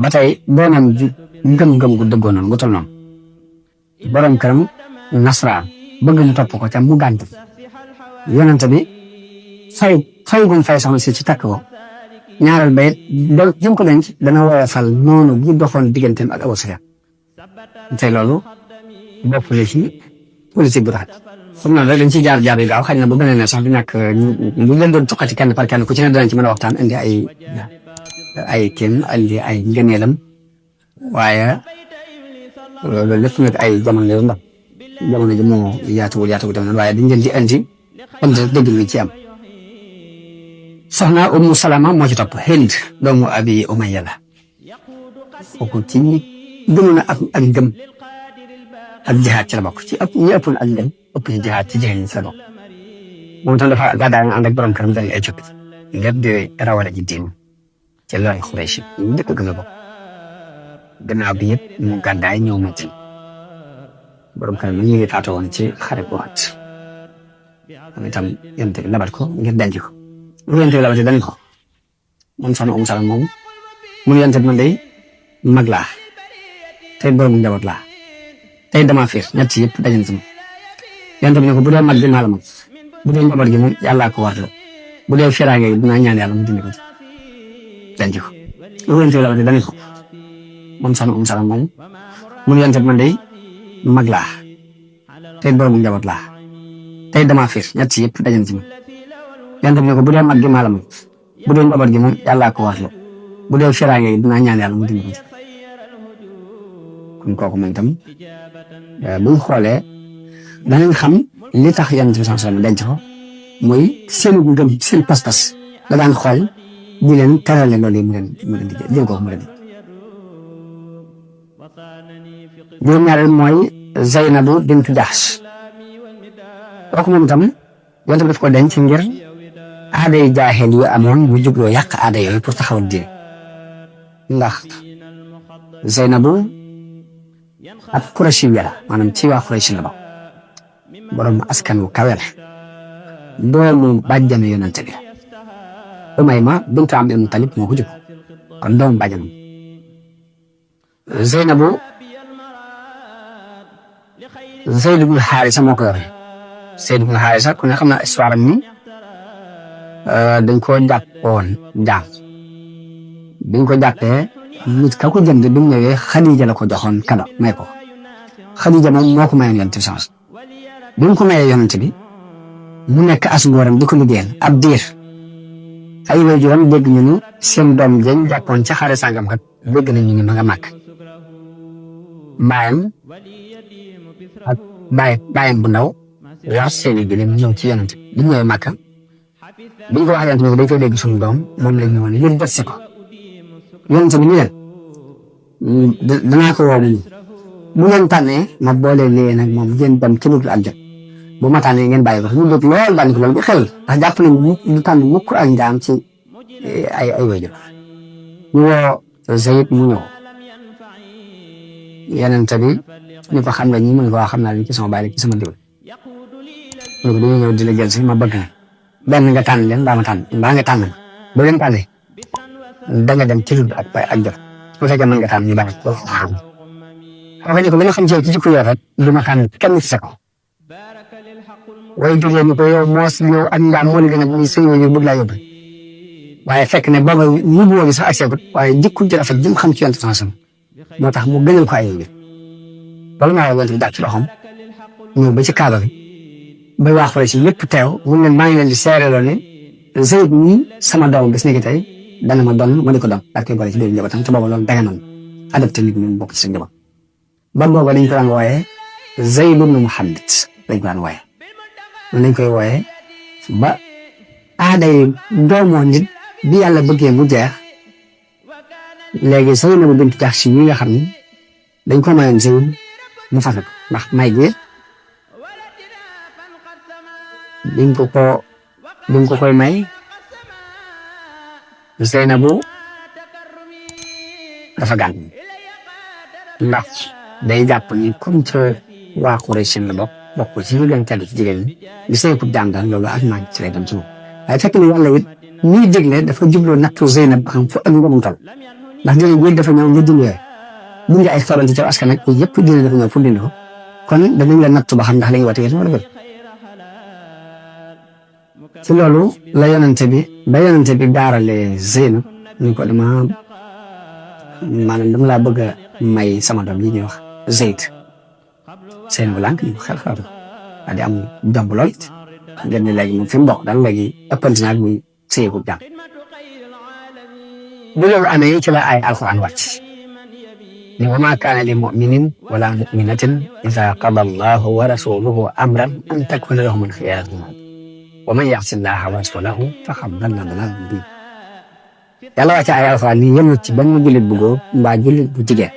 [SPEAKER 1] ba tey doonam ngëm-ngëm gu dëggoo noonu gu tol noonu borom këram nasraan bëgg ñu topp ko ca mu gànt yonent bi fay gum fay soxna si ci takk ko ñaareel ba it jëm ko denc dana woyofal noonu gi doxoon digganteem ak Abu Sufyaan tey loolu bokk na ci politique bu rafet xam naa rek dañ ciy jaar yu gaaw xëy na bu beneen ne sax du ñàkk ñu leen doon tuqati kenn par kenn ku ci ne danañ ci mën a waxtaan indi ay ngëneelam waaye loolu lépp nag ay jamono yu ndax jamono ji moo yaatuwul dem noonu waaye dañ leen di indi dëgg li ci am soxna Ummu Salama moo ci topp Hind doomu Abi Umayya la kooku ci ñi gënoon ak ngëm ak jihaad ci la bokk ci ñi ëppoon ak ngëm ëpp ci jihaad ci jigéen ñi ci la bokk moom tam dafa gàddaay ànd ak borom këram dañuy Éthiopie ngir di rawale ji diin ci looy Xuraysh ñu dëkk gën a bokk gannaaw bi yëpp mu gàddaay ñëw Madina borom këram ñu ngi faatu woon ci xare bu Uhud moom itam yonent bi labat ko ngir denc ko lu yonent bi labate dañ ko moom soxna Ummu Salama moom mun yonent bi man day mag laa tey borom njaboot laa tey damaa fiir ñett yëpp daje na sama yonent bi ne ko bu dee mag bi maa la mag bu dee njaboot gi moom yàllaa ko war la bu dee fiiraange gi dinaa ñaan yàlla mu dindi ko ci denc ko lu yonent bi labate dañ ko moom soxna Ummu Salama moom mun yonent bi man day mag laa tey borom njaboot laa tey damaa fiir ñett yëpp daje na sama yonent bi ne ko bu dee mag gi maa la mag bu dee njaboot gi moom yàllaa ko war la bu dee fiiraange gi dinaa ñaan yàlla mu dindi ko ci kon kooku moom itam bu ñu xoolee danañ xam li tax yonent bi sallallahu alayhi wa sallam denc ko mooy seen ngëm seen pas-pas da daan xool di leen terale loolu yi mu leen di jël kooku mu leen di juróom-ñaareel mooy Zeynabu bintu Jahsh kooku moom itam yonent bi daf ko denc ngir aada yi jaaxeel yu amoon mu jubloo yàq aada yooyu pour taxawal diine ndax Zeynabu ak Quraysh la maanaam ci waa Quraysh la bokk borom askan wu kawe la doomu bàjjanu yonent bi Umayma bintu Abd al-Muttalib moo ko jur kon doomu bàjjanam Zeynabu Zayd ibn Haarisa moo ko yore Zayd ibn Haarisa ku ne xam na histoire am ni dañ koo jàppoon jaam biñ ko jàppee nit ka ko jënd bi mu ñëwee Xadija la ko joxoon kado may ko Xadija moom moo ko mayoon yonent bi sans bi mu ko mayee yonent bi mu nekk as ngóoram di ko liggéeyal ab diir ay waajuram dégg ñu ni seen doom jën jàppoon ca xare sàngam kat dégg nañ ñu ni ma nga màkk mbaayam ak bàyyam bu ndaw war seeni gëlëm ñëw ci yonent bi ñëwee màkk bi ñu ko wax yonent bi dañ koy dégg suñu doom moom lañ ñëwoon yéen def si ko yonent bi ni leen danaa ko woo mu leen tànnee ma boole leen ak moom ngeen dem ci dugub ak jot bu ma tànnee ngeen bàyyi ko ñu dégg lool bànn ko loolu bi xel ndax jàpp nañ ñu tànn mukk ak njaam ci ay waajur ñu woo Zayd mu ñëw yonent bi ñu ko xam nga ñi mën ko wax xam naa li ci sama bàyyi ci sama diw ñu ko dañoo ñëw di la jël si ma bëgg na benn nga tànn leen mbaa ma tànn mbaa nga tànn ba leen tànnee da nga dem ci dugub ak jot bu fekkee mën nga tànn ñu bàyyi ko xam nga ko li nga xam ci jikko yoo rek du ma tànn kenn ci sa kaw waaye jógee ñu ko yow moos yow ak njaam moo la gën a muy sëñ ñu bëgg laa yóbbu waaye fekk ne booba ñu boobu sax ak seegut waaye jikko ji rafet jëm xam ci yonent sansam moo tax mu gënal ko ay yëngu loolu maa ngi leen di daal ci loxoom ñëw ba ci kaaba bi ba waa Xuraysh si lépp teew mu ne maa ngi leen di seereloo ne Zayd ñi sama doom bis ni ki tey dana ma doon ma di ko doon daal koy boole ci biir njabootam te booba loolu danga noonu adapté nit ñi mu bokk ci sa njaboot ba booba dañ ko daan wooyee Zayd ibn Muhammad dañ ko daan wooyee lañ koy wooyee ba aaday doomoo nit bi yàlla bëggee mu jeex léegi Zeynabu bintu Jahsh mi nga xam ni dañ ko mayoon Zayd mu fase ko ndax may gi biñ ko koy may Zeynabu dafa gàn ndax day jàpp ni comme que waa Quraysh la bokk ci ñu gën tedd ci jigéen ñi di sëy ku jaam daal loolu ak maa ngi ci lay dem ci moom waaye fekk na yàlla it ñuy digle dafa jubloo nattu Zeynab ba xam fu ak ngomam tal ndax dina wéy dafa ñëw ñu dundee dundee ay xorante ci askan ak yëpp dina dafa ñëw pour dindi ko kon danañ la nattu ba xam ndax li nga wate yéen wala gën ci loolu la yonente bi gaarale Zeynab ñu ko maanaam dama laa bëgg a may sama doom yi ñuy wax Zayd seen bu lànk ñu xel xalaatu di am jomb lool it ngeen ne léegi moom fi mu bokk daal léegi ëppante naag muy sëyeeku jàmm bi loolu amee ci la ay alquran wàcc ni wa maa kaana li muminin wala muminatin ida qada allahu wa rasuluhu amran an takuna lahum al-xiyaratu wa man ya'si llaha wa rasulahu faqad dalla dalaalan mubiina yàlla wàcc ay alquran ni yemut ci benn jullit bu góor mbaa jullit bu jigéen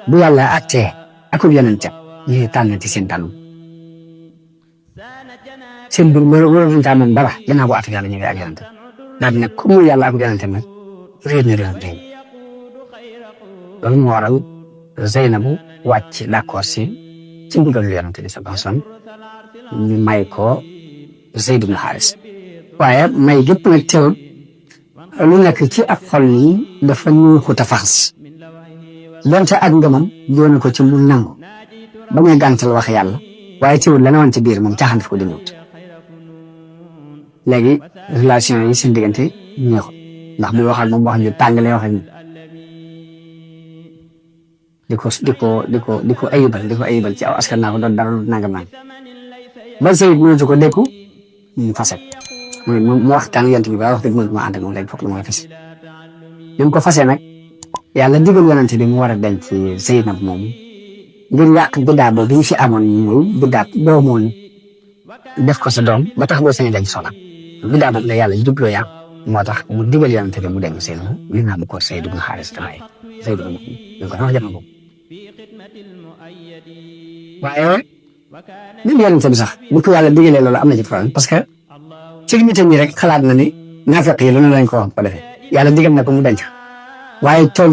[SPEAKER 1] bu yàlla attee akub yonentam ñuy tànn ci seen tànn seen mbir mënuñ caa mën dara gannaaw bu attee yàlla ñëwee ak yonentam daal di nag ku mu yàlla akub yonentam nag réer na réer nañ loolu moo waral Zeynabu wàcc d'accord ci ndigalu yonent bi sallallahu alayhi wasallam ñu may ko Zayd ibn Haris waaye may gépp nag teewul lu nekk ci ab xol yi dafa ñu xuta faxas donte ak ngëmam doon ko ci mu nangu ba muy gàntal wax yàlla waaye teewul la ne woon ci biir moom caaxaan ko dindi wut léegi relation yi seen diggante ñeexul ndax muy wax ak moom wax ñu tàngalee wax ak ñu di ko ayibal ci aw askan naa ko doon dara nangam naan ba Zayd mënatu ko dékku mu fase mu waxtaan yonent bi ba wax dëgg mënatu ma ànd ak moom léegi foog la mooy fas bi mu ko fasee nag yàlla digal yonent bi mu war a denc Zeynab moom ngir yàq biddaa boobu bi ñu fi amoon muy biddaa doomoon def ko sa doom ba tax boo sañee denc soxna biddaa boobu la yàlla jubloo yàq moo tax mu digal yonent bi mu denc Zeynab ñu naan ko Zayd ibn Haris tamay Zayd ibn ñu ko wax jamono boobu waaye même yonent bi sax bu ko yàlla digalee loolu am na ci problème parce que ci nit ñi rek xalaat na ni naafeq yi lu ne lañ ko wax ko defee yàlla digal na ko mu denc waaye tool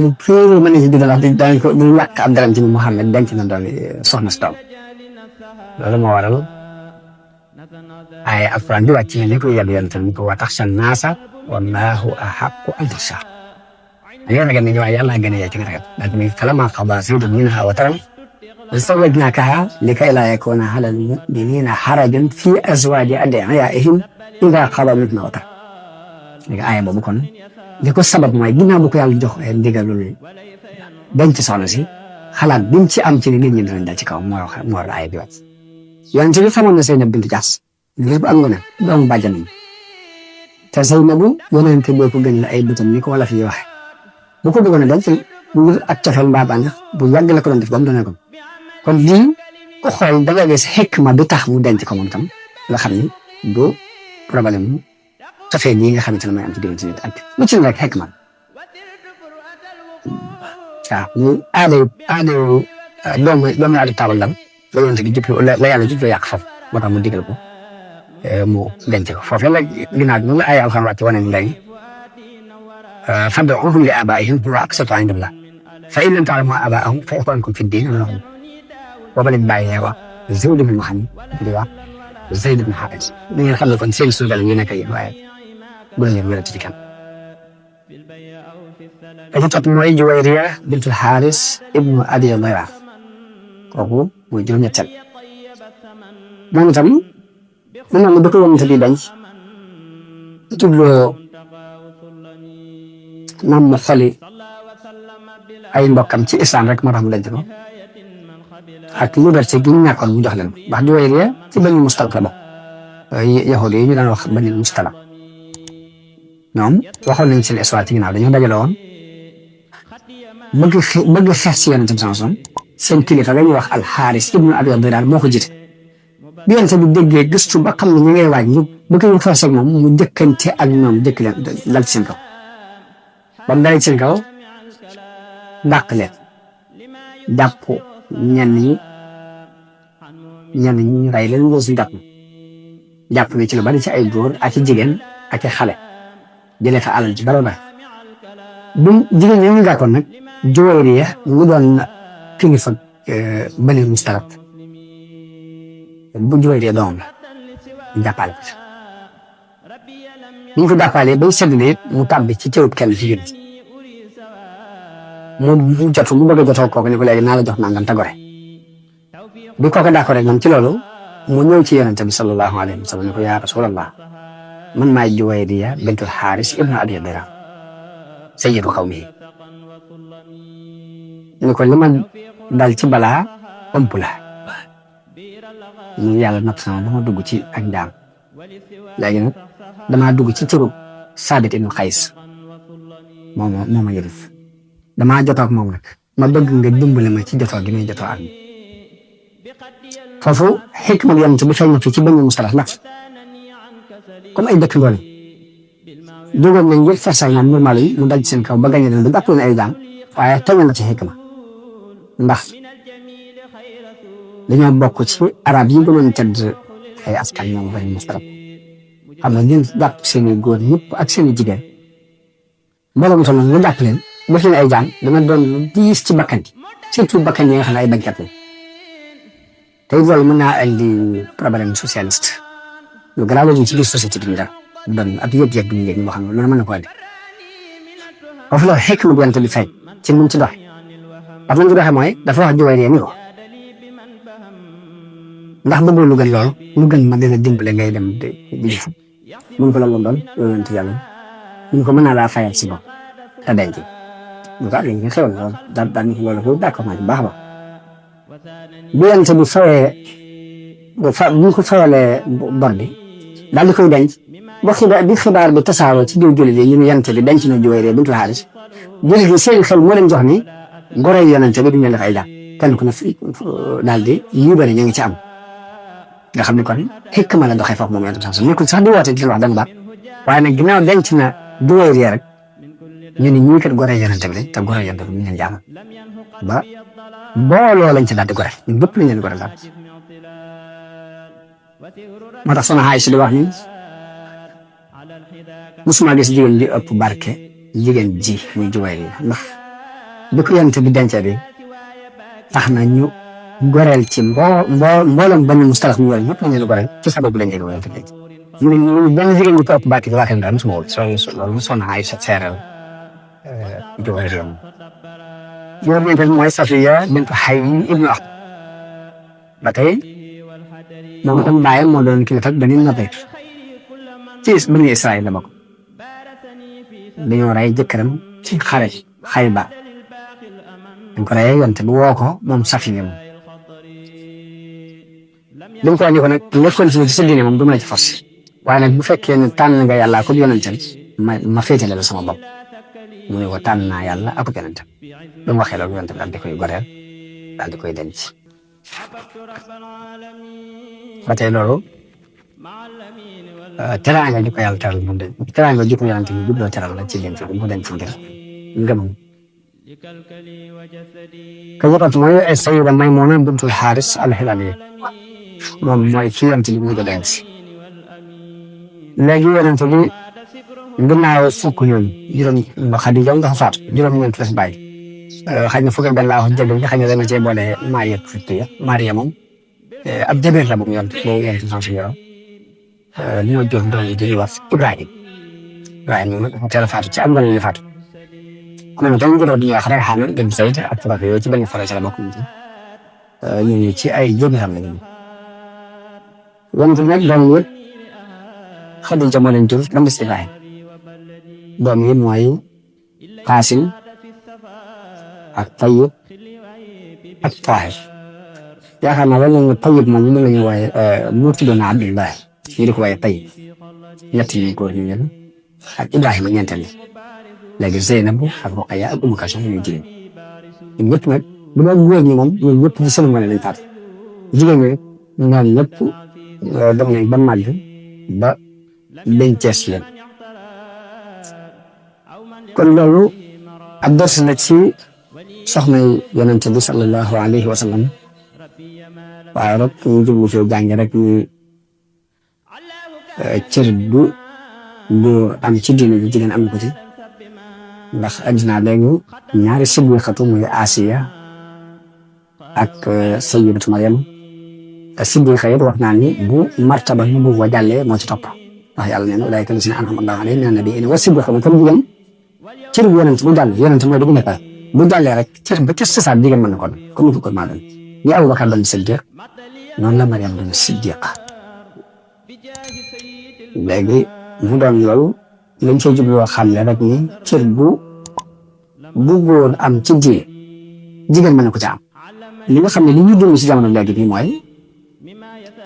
[SPEAKER 1] mën na ci dina wax dañ ko du yàq am daram ci Muhammad denc na doon soxna si doom loolu moo waral ay alquran di wàcc ne ko yàlla yonent bi ko wa taxsha naasa wallaahu ahaqqu an taxshaa dañoo ragal ne waaye yàlla gën a yee ci nga ragal ndax mi falammaa qadaa zaydun minhaa wataran zawwajnaakahaa likay laa yakuuna alal mu'miniina harajun fii azwaaji ad'iyaa'ihim idaa qadaa minhunna wataran léegi aaya boobu kon li ko sabab mooy ginnaaw bu ko yàlla jox ndigalul denc soxna si xalaat bi mu ci am ci ni nit ñi dinañ dal ci kaw moo waral aaya bi wàcc yonent bi xamoon na Zeynab bintu Jaas ngir bu am nga ne doomu bàjjanam te Zeynabu yonent boo ko gën la ay bëtam ni ko wala fi waxe bu ko bëggoon a denc ngir ak cofeel mbaa bànneex bu yàgg la ko doon def ba mu doonee ko kon lii ku xool da nga gis xikma bi tax mu denc ko moom tam nga xam ni du problème mu cofee nii nga xamante ne mooy am ci diggante nit ak lu ci nekk xikma waaw ñu aada doomu aada taabal dam la yonent bi jublu la yàlla jublu yàq foofu moo tax mu digal ko mu denc ko foofu la ginnaaw bi la ay alxam wàcc wane ni léegi fad'uuhum li aabaa'ihim huwa aqsatu 'inda Allah fa in lam ta'lamu aabaa'ahum fa ikhwaanukum fi d-diin booba lañ bàyyee wax Zayd bin Muhammad di wax Zayd bin Haaris ni ngeen xam ne kon seen suugal ñu nekk yéen waaye bu la leen wérati ci kan aji topp mooy Juwayriya bintul Haaris ibnu Abi Dayra kooku mooy juróom-ñetteel moom itam mën naa ne ba ko yonent bi denc jubloo naam ma xoli ay mbokkam ci islam rek moo tax mu denc ko ak liberté gi ñu ñàkkoon mu jox leen ndax Juwayriya ci Bani Mustaliq la bokk yahud yi ñu daan wax Bani Mustaliq ñoom waxoon nañ seen histoire ci ginnaaw dañoo dajale woon bëgg xeex si yonent bi sama seen kilifa la ñuy wax Al-Haaris ibnu Abi Dayra moo ko jiite bi yonent bi déggee gëstu ba xam ne ñu ngay waaj ñu bëgg ñu forcé ak moom mu njëkkante ak ñoom njëkk leen dal ci seen kaw ba mu dalee ci seen kaw ndàq leen jàpp ñenn ñi rey leen ngoo si jàpp ne ci lu bari ci ay góor ak i jigéen ak i xale jëlee fa alal ci bari bari bu jigéen ñi ñu gàkkoon nag Juwayriya mu doon kilifa Bani Mustaliq bu Juwayriya doomam la ñu jàppale ko ñu ko jàppalee bay séddale mu tàbbi ci cërub kenn ci jigéen mu jotu mu bëgg a jotoo kooku ne ko léegi naa la jox nangam te gore bi kooku d'accord rek moom ci loolu mu ñëw ci yonente bi sallallahu alayhi wa sallam ne ko yaa rasulallah man maay Juwayriya bintul Haaris ibnu Abi Dayra sayyidu qawmi ni ko li ma dal ci balaa ëmp la ñu yàlla natt sama dama dugg ci ak njaam léegi nag damaa dugg ci cërub Saabit ibnu Qays moo ma yërif damaa jotoo ak moom rek ma bëgg nga dimbale ma ci jotoo gi may jotoo ak foofu xikma bi yonent bi feeñ na fi ci Bani Mustaliq ndax comme ay dëkk ngoone jógoon nañ ngir fees ak ñoom normal yi mu daj seen kaw ba gañe leen ba jàpp leen ay daan waaye tegal na ci xikma ndax dañoo bokk ci arab yi gënoon tedd ay askan ñoom Bani Mustaliq xam nga ñun jàpp seen i góor ñëpp ak seen i jigéen mbooloo mu toll noonu nga jàpp leen def leen ay jaan dana doon diis ci bakkan yi surtout bakkan yi nga xam ne ay bañkat lañ te loolu mën naa indi problème socialiste lu garaaw la ci biir société bi ñu dara doon ab yëg-yëg bi ñu yëg moo xam ne loolu mën na ko andi foofu la xikma bu yonent bi fay ci nu mu ci doxee parce que nu mu ci doxee mooy dafa wax Juwayriya ni ko ndax bëggoo lu gën loolu lu gën ma dina dimbale ngay dem di ji mun ko la loon doon yonent yàlla mun ko mën naa laa fayal si bopp te denc lu tax léegi nga xewal loolu daal loolu ko d'accord naa ci baax a baax bu yonent bi fayee bu ko fayalee bor bi daal di koy denc bi xibaar bi tasaaroo ci biir jullit yi ñu ne yonent bi denc na Juwayriya bintul Haaris jullit yi seen xel moo leen jox ni gore yonent bi duñu def ay daal kenn ku ne daal di libéré ñu ngi ci am nga xam ne kon xikma la doxee foofu moom yonent bi nekkul sax di woote di wax danga baax waaye nag ginnaaw denc na Juwayriya rek ñu ne ñii kat gore yonent bi lañ te gore yonent bi ñu leen jaamal ba booloo lañ ci daal di gore ñun bépp lañ leen gore daal moo tax soxna Aysa di wax ni musuma gis jigéen di ëpp barke jigéen ji muy Juwayriya ndax bi ko yonent bi dencee bi tax na ñu goreel ci mboolem benn mustalax mu wér ñëpp lañ leen goreel ci sababu lañ leen wér te léegi ñu benn jigéen ñu topp baati waa kenn daal mosuma woo loolu mosoon naa ay seeral joxe réew mi yow ñeenteel mooy Safiya bintu Hayy ibnu Akhtab ba tey moom itam bàyyam moo doon kilifa Bani Nadir ci Bani Israël la bokk dañoo rey jëkkëram ci xare Xaybar dañ ko reyee yonte bu woo ko moom Safiya moom li mu ko andi ko nag nekkoon ci sa diine moom du ma la ci forcé waaye nag bu fekkee ne tànn nga yàlla ko yonentam ma féetale la sama bopp mu ne ko tànn naa yàlla ak yonentam ba mu waxee loolu yonent bi daal di koy goreel daal di koy denc ba tey loolu teraanga ji ko yàlla teral moom de teraanga ji ko yonent bi jubloo teral la ci denc mu denc ngir ngëm ka jëkkat mooy Sayyida Maymuna bintul Xaaris al-Hilaliya moom mooy ci yonent bi mu ko denc léegi yonent bi ginnaaw fukk ñooñu juróom Xadija nga fa faatu juróom-ñeent la fi bàyyi xëy na fukk ak benn laa wax jël xëy na dama cee boole Maria moom ab jabeer la bu mu yonent sans yoro li ma jox doon yi di wax Ibrahima moom dafa teel a faatu ci am nga la faatu am na tamit juróom di wax rek xaaral dem Zayd ak Fatou yooyu ci benn forage la bokk ñooñu ci ay jabeeram la ñu yonent nag doom yëpp Xadija moo leen jur ba mu des Ibrahima doom yi mooy Qaasim ak Tayyib ak Taahir yaakaar naa loolu la Tayyib moom moom la ñu wooye mu tuddoon na Abdullah ñu di ko wooye Tayyib ñett ñi góor ñu ñëw ak Ibrahima ñeenteel léegi Zeynab ak Ruqayya ak Umu Kalsum ñu jigéen ñun ñëpp nag bu doon góor ñi moom ñun ñëpp ci seen mën lañ faatu jigéen ñi ñoom ñëpp dem nañ ba màgg ba dencees leen kon loolu ab dars la ci soxna yonent bi sallallahu alayhi wa sallam waaye rek ñu jublu ci jànge rek ñu cër bu am ci diine bi jigéen am ko ci ndax addina léegi ñaari siddiqatu muy Asiya ak sayyidatu Maryam siddiqa yi wax naa ni bu martaba ñu bu wa jàllee moo ci topp ndax yàlla nee na ulaa'ika llaziina an'ama Allaahu alayhim mina nabiyyiina wa siddiqiina kon jigéen cër bu yonent bu jàll yonent mooy dugg nekk bu jàllee rek cër ba ca sësaat jigéen mën na ko doon comme ni ko maa doon ni Abubakar doon siddiq noonu la Maryam doon siddiqa léegi mu doon loolu lañ cee jubloo xam ne rek ni cër bu góor am ci diine jigéen mën na ko ca am li nga xam ne li ñu dund si jamono léegi bi mooy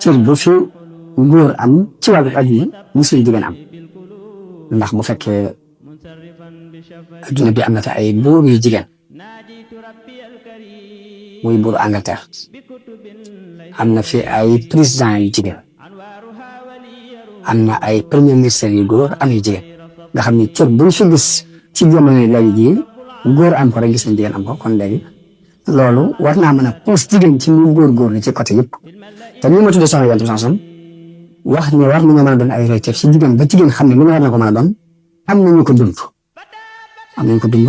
[SPEAKER 1] cër bu fi góor am ci wàllu adduna musul jigéen am ndax bu fekkee adduna bi am na fi ay buur yu jigéen muy buuru Angleterre am na fi ay président yu jigéen am na ay premier ministre yu góor am yu jigéen nga xam ne cër bu ñu fi gis ci jamono léegi jii góor am ko rek gis nañ jigéen am ko kon léegi loolu war naa mën a pousse jigéen ci mu góorgóorlu ci côté yëpp te ni ma tuddee soxna Yonent bi sansom wax ne war nañoo mën a doon ay royteef ci jigéen ba jigéen xam ne lu war na ko mën a doon am nañu ko dund am nañu ko dund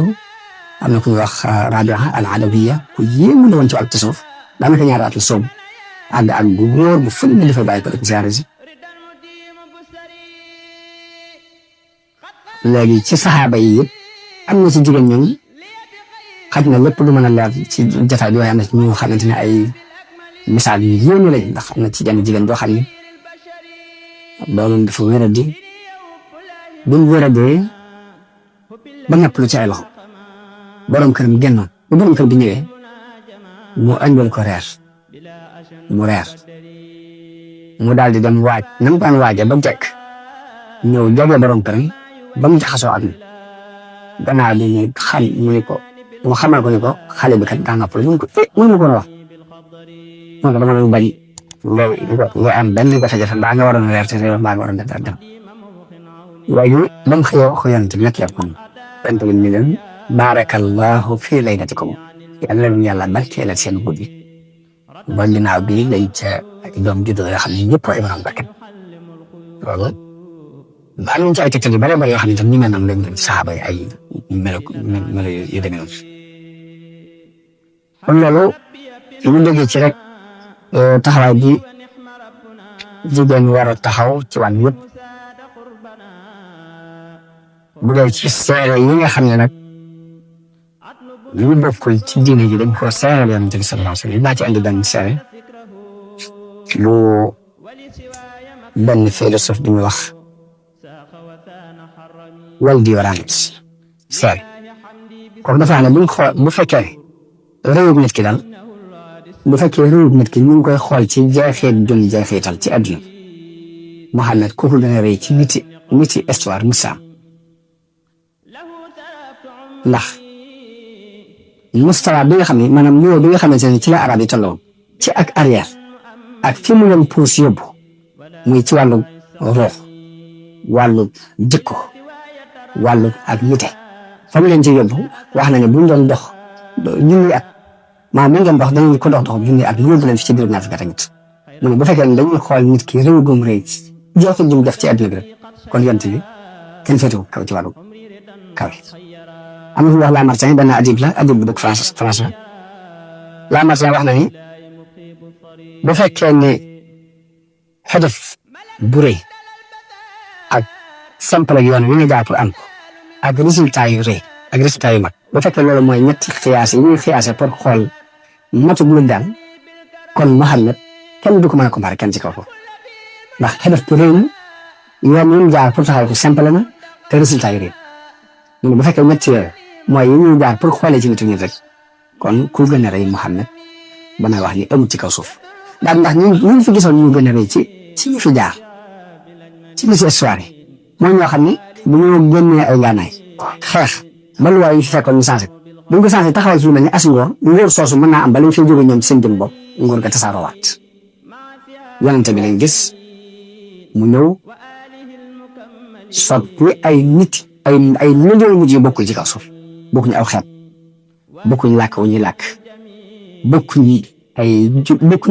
[SPEAKER 1] am na ku ñuy wax Rabia al-Adawiya ku yéemu la woon ci ak tasawuf daanaka ñaari at la soobu àgg ak bu góor bu fële ne dafay bàyyi ko rek ziyaare si léegi ci saxaaba yi yëpp am na ci jigéen ñoom xaj na lépp lu mën a leer ci jotaay bi waaye am na ci ñu xamante ne ay misaal yu yéeme lañ ndax am na ci jenn jigéen boo xam ne doomam dafa wéradi bu mu wéradee ba nappalu ci ay loxo borom këram génnoon bu borom kër bi ñëwee mu andil ko reer mu reer mu daal di dem waaj na mu daan waajee ba mu jekk ñëw jóge borom këram ba mu jaxasoo ak moom gannaaw bi ñu xam mu ne ko mu xamal ko ni ko xale bi kat daa noppalu mu ko mënu ko wax moom dama doon bañ nga am benn jafe-jafe mbaa nga waroon a reer te réew mbaa nga waroon a def dem waaye ba mu xëyoo ko yonent bi nekk yàlla kon bent bi ni leen baarakallahu fii laylatikum yàlla leen yàlla barkeelal seen guddi ba ginnaaw bi lañ ca ak doom juddoo yoo xam ne ñëpp ay borom barke loolu am nañ ci ay tegtal yu bare bare yoo xam ne tam ñu mel noonu lañ saxaaba yi ay melo yu demee noonu kon loolu ñu déggee ci rek taxawaay bi jigéen war a taxaw ci wàll yëpp bu dee ci seere yi nga xam ne nag ñu bokkul ci diine ji dañ ko seere Yonent bi sallallahu alayhi wa sallam daa ci andi benn seere bu benn philosophe bi ñu wax Waldemarant seere kooku dafa xam ne buñ xool bu fekkee réewum nit ki daal bu fekkee réewum nit ki ñu ngi koy xool ci jeexeet jun jeexeetal ci àdduna Muhammad kooku dana rëy ci niti histoire musaam ndax mustawa bi nga xam ne maanaam niveau bi nga xamante ne ci la arab yi tolloon ci ak arrière ak fi mu leen puus yóbbu muy ci wàllu ruux wàllu jikko wàllu ak nite fa mu leen ci yóbbu wax nañu buñ doon dox junni at maanaam buñ doon dox dañuy ko dox junni at yóbbu leen fi ci biir ñaar fukki at tamit mu ne bu fekkee ne dañuy xool nit ki réew gum rëy joxe jum def ci àdduna bi rek kon yonent bi kenn féetu kaw ci wàllu kaw am na fi wax Lamartine benn adib bu dëkk France Lamartine wax na ni bu fekkee ne xedef bu rëy ak simple ak yoon wi nga jaar pour am ak résultat yu rëy ak résultat yu mag bu fekkee loolu mooy ñetti xiyaas yi ñuy xiyaase pour xool matu bu daal kon Muhammad kenn du ko mën a comparé kenn ci kaw foofu ndax xedef bu rëy yoon wi mu jaar pour taxaw ko simple na te résultat yu rëy bu fekkee ñetti yooyu mooy yi ñuy jaar pour xoolee ci nitu nit rek kon ku gën a rëy Muhammad ba may wax ni amul ci kaw suuf daal ndax ñu fi gisoon ñu gën a rëy ci ñu fi jaar ci biir histoire yi mooy ñoo xam ne bu ñu génnee ay gànnaay xeex ba lu waay yi fi fekkoon ñu changé bu ñu ko changé taxawal ci lu mel ni as ngóor soosu mën naa am ba lañ fi jóge ñoom ci seen jëm bopp ngóor ga tasaaroowaat yonente bi lañ gis mu ñëw soppi ay nit ay millions mujj yi bokkul ci kaw suuf bokkuñu aw xeet bokkuñu làkk wu ñuy làkk bokkuñu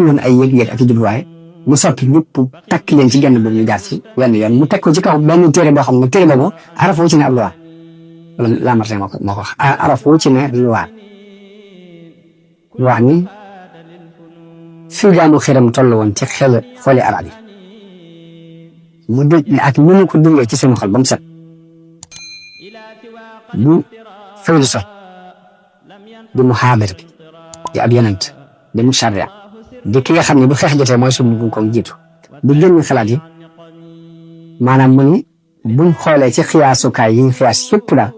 [SPEAKER 1] woon ay yëg-yëg ak i jubluwaay mu soppi ñëpp takk leen ci genn boobu ñu jaar ci wenn yoon mu teg ko ci kaw benn téere boo xam ne téere boobu araf wu ci ne ab luwaa loolu Lamartine moo ko wax araf wu ci ne luwaa wax ni fi jaamu xiram toll woon ci xooli arab yi mu dëj ak ñu mu ko dundee ci seen xol ba mu set bu faylu sax di mu xaabir bi di ab yonent di mu charia di ki nga xam ne bu xeex jotee mooy suñu ko jiitu bu génn xalaat yi maanaam mu ni buñ xoolee ci xiyaasukaay yi ñu xiyaas yëpp daal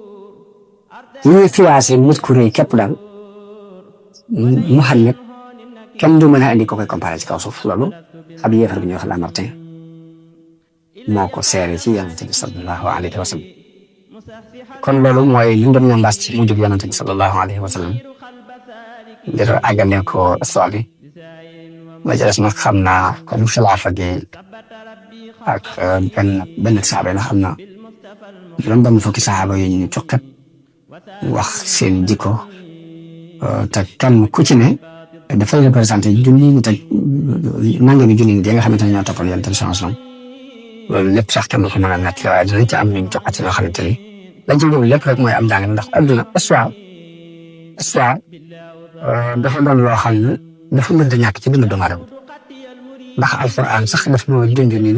[SPEAKER 1] yi ñuy xiyaasee nit ku rëy képp daal Muhammad kenn du mën a indi ko koy comparé ci kaw suuf loolu ab yéefar bi ñuy wax Lamartine moo ko seere ci yonent bi sallallahu alayhi wa sallam kon loolu mooy li ñu doon ñambaas ci mujjug yonent bi sallallahu alayhi wa sallam ngir àggale ko histoire bi la ca des nag xam naa comme xilaafa gi ak benn saaba yi xam naa juróom-benn fukki saaba yi ñu cokkat wax seen jikko te kan ku ci ne dafay représenté junni nit ak nangami junni nit yi nga xamante ne ñoo toppoon yonent bi sallallahu alayhi wa sallam loolu lépp sax kenn du ko mën a nekk waaye dinañ ci am ñu jokkati loo xamante ni lañ ci jublu lépp rek mooy am jàng ndax adduna histoire dafa doon loo xam ne dafa mënta ñàkk ci dundu doomu aadama ndax alquran sax daf ñoo junj nii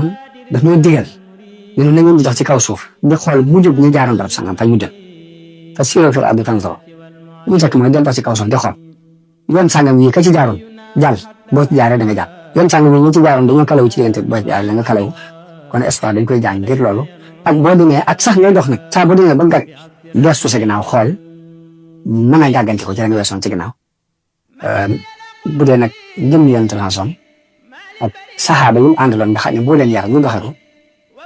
[SPEAKER 1] daf ñoo digal ñun na ngeen di dox ci kaw suuf di xool bu jóg ñu jaaroon barab sangam fay mu dem fa siiroo fil ardi fanzuru bu njëkk mooy del dox ci kaw suuf di xool yoon sangam yi ka ci jaaroon jàll boo ci jaaree da nga jàll yoon sangam yi ñu ci jaaroon dañoo kalawu ci diggante boo ci jaaree da nga kalawu kon histoire dañ koy jàng ngir loolu ak boo demee ak sax ngay dox nag saa boo demee ba gàgg gestu sa ginnaaw xool mën a gàggante ko ci la nga weesoon ci ginnaaw bu dee nag jëm yonent bi ak saxaaba yi mu àndaloon nga xam ne boo leen yar ñu doxee ko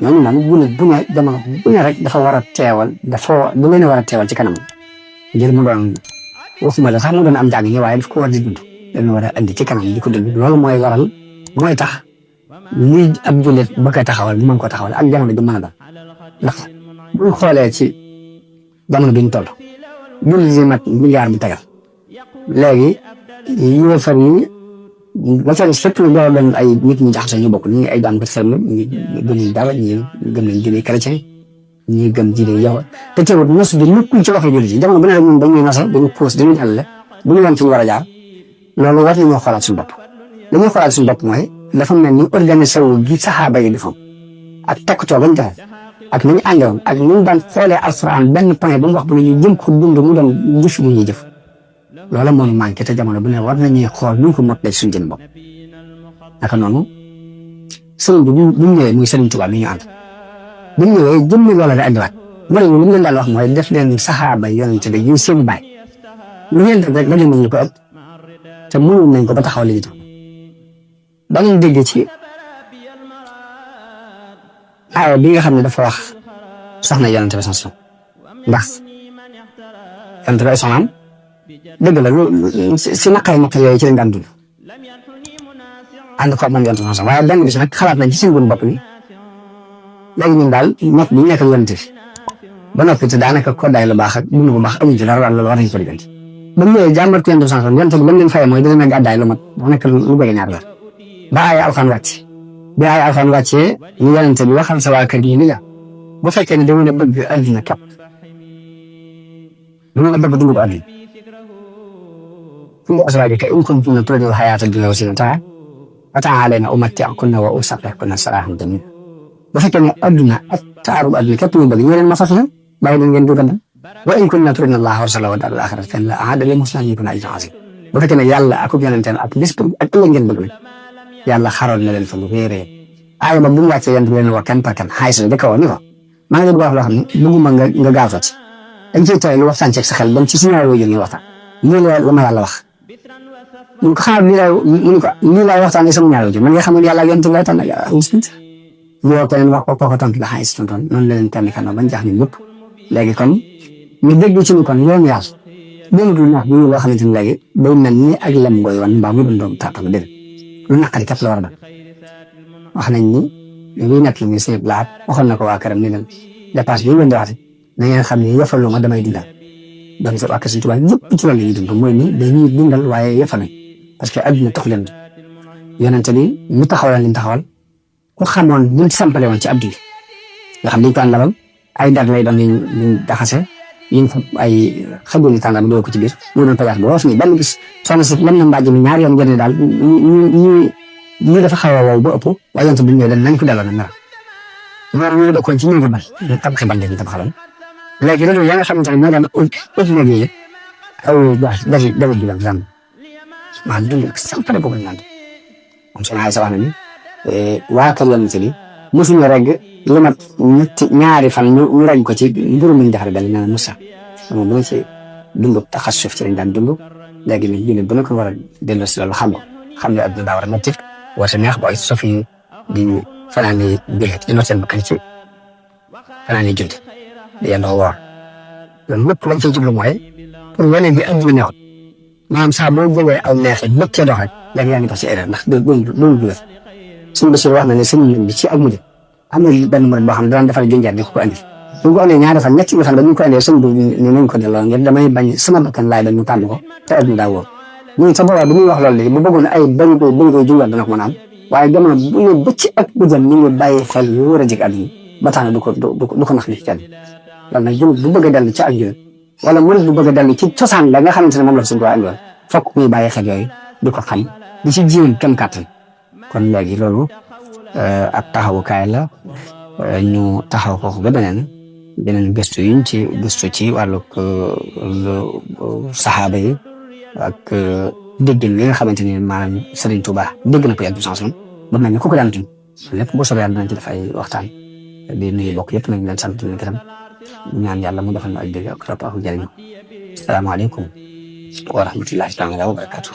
[SPEAKER 1] ñooñu moom bu ne jamono bu ne rek dafa war a teewal bu leen war a teewal ci kanam ngir mu doon waxuma la sax mu doon am jàng ñi waaye daf ko war di dund dañu war a andi ci kanam di ko dund loolu mooy tax lii ab jullit bëgg a taxawal mu mën ko taxawal ak jamono bi mën a dal ndax bu ñu xoolee ci jamono bi ñu toll jullit yi mat milliard bi tegal léegi yéefar yi ba ca fépp lu doon ay nit ñi jaxase ñu bokk ñi ay daan ko sell ñi gëm dara ñi gëm nañ diine chrétien ñi gëm diine yow te teewul nos bi nekkul ci waxee jullit yi jamono bu ne rek ñun dañuy nasa dañu puus dañu jàllale bu ñu leen fi ñu war a jaar loolu war nañoo xoolaat suñu bopp li ñuy xoolaat suñu bopp mooy dafa mel ni organisé wu gi saxaaba yi defoon ak takkutoo bañ def ak ni ñu àndoon ak ni ñu daan xoolee alxuraan benn point bu mu wax bu ne ñu jëm ko dund mu doon jëf bu ñuy jëf loola moo ñu manqué te jamono bu ne war nañuy xool nu ñu ko mottalee suñu jën bopp naka noonu sëriñ bi bu ñu ñëwee muy sëriñ Tuubaa mi ñu ànd bu ñu ñëwee jëmmi loola da andiwaat mu ne li mu leen daan wax mooy def leen saxaaba yonente bi ñu seen baay lu ngeen def rek la ñu ko ëpp te mënoon nañ ko ba taxaw li ñu tax ba ñu dégg ci aaya bi nga xam ne dafa wax soxna yonente bi sansom ndax yonente bi ay soxnaam dëgg la si naqari yooyu ci lañ daan dund ànd ko man yonente bi sansom waaye benn bis nag xalaat nañ ci seen gun bopp ni léegi ñun daal nekk bi ñu nekk yonente bi ba noppi te daanaka koddaay lu baax ak dund bu baax amuñ ci dara loolu war nañ ko diggante ba mu ñëwee jàmbat ko yonente bi sansom yonente bi lam leen fayee mooy dina gàddaay lu mat bu nekk lu bëgg ñaar weer ba aaya alxaan wàcc bi aaya alxaan wàccee ñu yonente bi waxal sa waa kër yi ni la bu fekkee ne dama ne bëgg àddina képp dama ne bëgg dund ko àddina fu mu aswaajika in kuntunna turidna al-hayaata ad-dunya wa zinatahaa fata'aalaynaa umatti'kunna wa usarrihkunna sarahan jamiila bu fekkee ne àdduna ak taaru àdduna képp ñu bëgg ñu leen ma fas leen bàyyi leen ngeen dugal wa in kuntunna turidna Allaaha wa rasuulahu wa daaral aaxirata fa inna Allaaha a'adda lil-muhsiniina ajran aziiman bu fekkee ne yàlla ak yonenteem ak bis ak ëllëg ngeen bëgg yàlla xaroon na leen fa lu réeree aaya ba bu mu wàccee yonent bi leen wax kenn par kenn xaalis la dëkk woon ni ko maa ngi leen di wax loo xam ne bëgguma nga gaaw ci dañ ciy tooy lu waxtaan ceeg sa xel dem ci suñu waajur ñu waxtaan lii la ma yàlla wax ñu ko xaar lii laay waxtaanee sama ñaar waajur man nga xam ne yàlla ak yonent bi lay tànn ñu woo keneen wax ko kooku tontu la xaalis tontoon noonu la leen tànn kanam bañ jax ñu ñëpp léegi kon ñu dégg ci ni kon yoonu yàlla doonul nax ñu loo xamante ni léegi day mel ni ak lem booy wan mbaa mu doon doom tàttal dégg lu naqari kat la war a doon wax nañ ni luy nekk ni sëñ Blaat waxoon na ko waa këram ni leen dépense bi ñu leen di waxati na ngeen xam ne yëfalu ma damay dundal donc waa kër Sëñ Tuubaa ñëpp ci loolu la ñuy dund mooy ni dañuy dundal waaye yëfal parce que adduna tax leen yonente bi ñu taxawal liñ taxawal ku xamoon ñu ci sampale woon ci abdi nga xam dañ ko àndalal ay dat lay doon liñ daxase yiñ fa ay xajul ni tàngam doo ko ci biir mu doon pajaas boo ni benn bis soxna si mën na mbaaj mi ñaari yoon ngeen daal ñu dafa xaw a wow ba ëpp waaye yonte bi ñëwee dañ nañ ko delloo na mera ñu dëkkoon ci ñu bal ñu tabaxi bal lañu tabaxaloon léegi loolu yaa nga xamante ne moo daan ut léegi aw dafa ji lam maa dund ak sampale boobu naan moom soxna Aysa wax na ni waa kër yonte bi mosuñu regg lu mat ñaari fan ñu regg ko ci mburu muñ defare dal nee na Moussa moom bu ci dund taxassuf ci lañ daan dund léegi nag jullit bu ne ko war a delloo si loolu xam ne adduna daa war a métti war sa neex ba ay sofi di fanaane jullit di seen bakkan ci fanaane jullit di yendoo woor loolu lépp lañ ciy jublu mooy pour wane bi adduna neexut maanaam saa boo jógee aw neex it bëgg cee dox rek léegi yaa ngi dox ci erreur ndax loolu du wér suñu Basiir wax na ne sëñ bi ci ak mujj am na benn murid boo xam ne daan defal junjaat di ko andi bu ñu ko andee ñaari fan ñetti fan ba ñu ko andee sëñ bi ne nañ ko delloo ngir damay bañ sama bakkan laay dañ ñu tànn ko te adduna daa wóor ñun sa boobaa bu ñuy wax loolu léegi bu bëggoon ay bañ koy junjaat dana ko mën a am waaye jamono bu ñu bëcc ak bu jëm ñu ngi bàyyi xel lu war a jig àdduna ba tax na du ko nax ni ci kenn loolu nag bu bëgg a dellu ci ak jël wala murid bu bëgg a dellu ci cosaan la nga xamante ne moom la suñu ko andiwoon fokk muy bàyyi xel yooyu di ko xam di ci jiwul kem kàttan kon léegi loolu ab taxawukaay la ñu taxaw ko ba beneen gëstu yuñ ci gëstu ci wàllug saxaaba yi ak dégg li nga xamante ni maanaam Serigne Touba dégg na ko yàgg chanson ba mel ni ku ko daan tuñ lépp boo soobee yàlla dinañ ci def ay waxtaan di nuyu bokk yëpp nañ leen sant leen gërëm ñaan yàlla mu defal ñu ak dégg ak topp ak jëriñu salaamaaleykum wa rahmatullahi taala wa barakatuh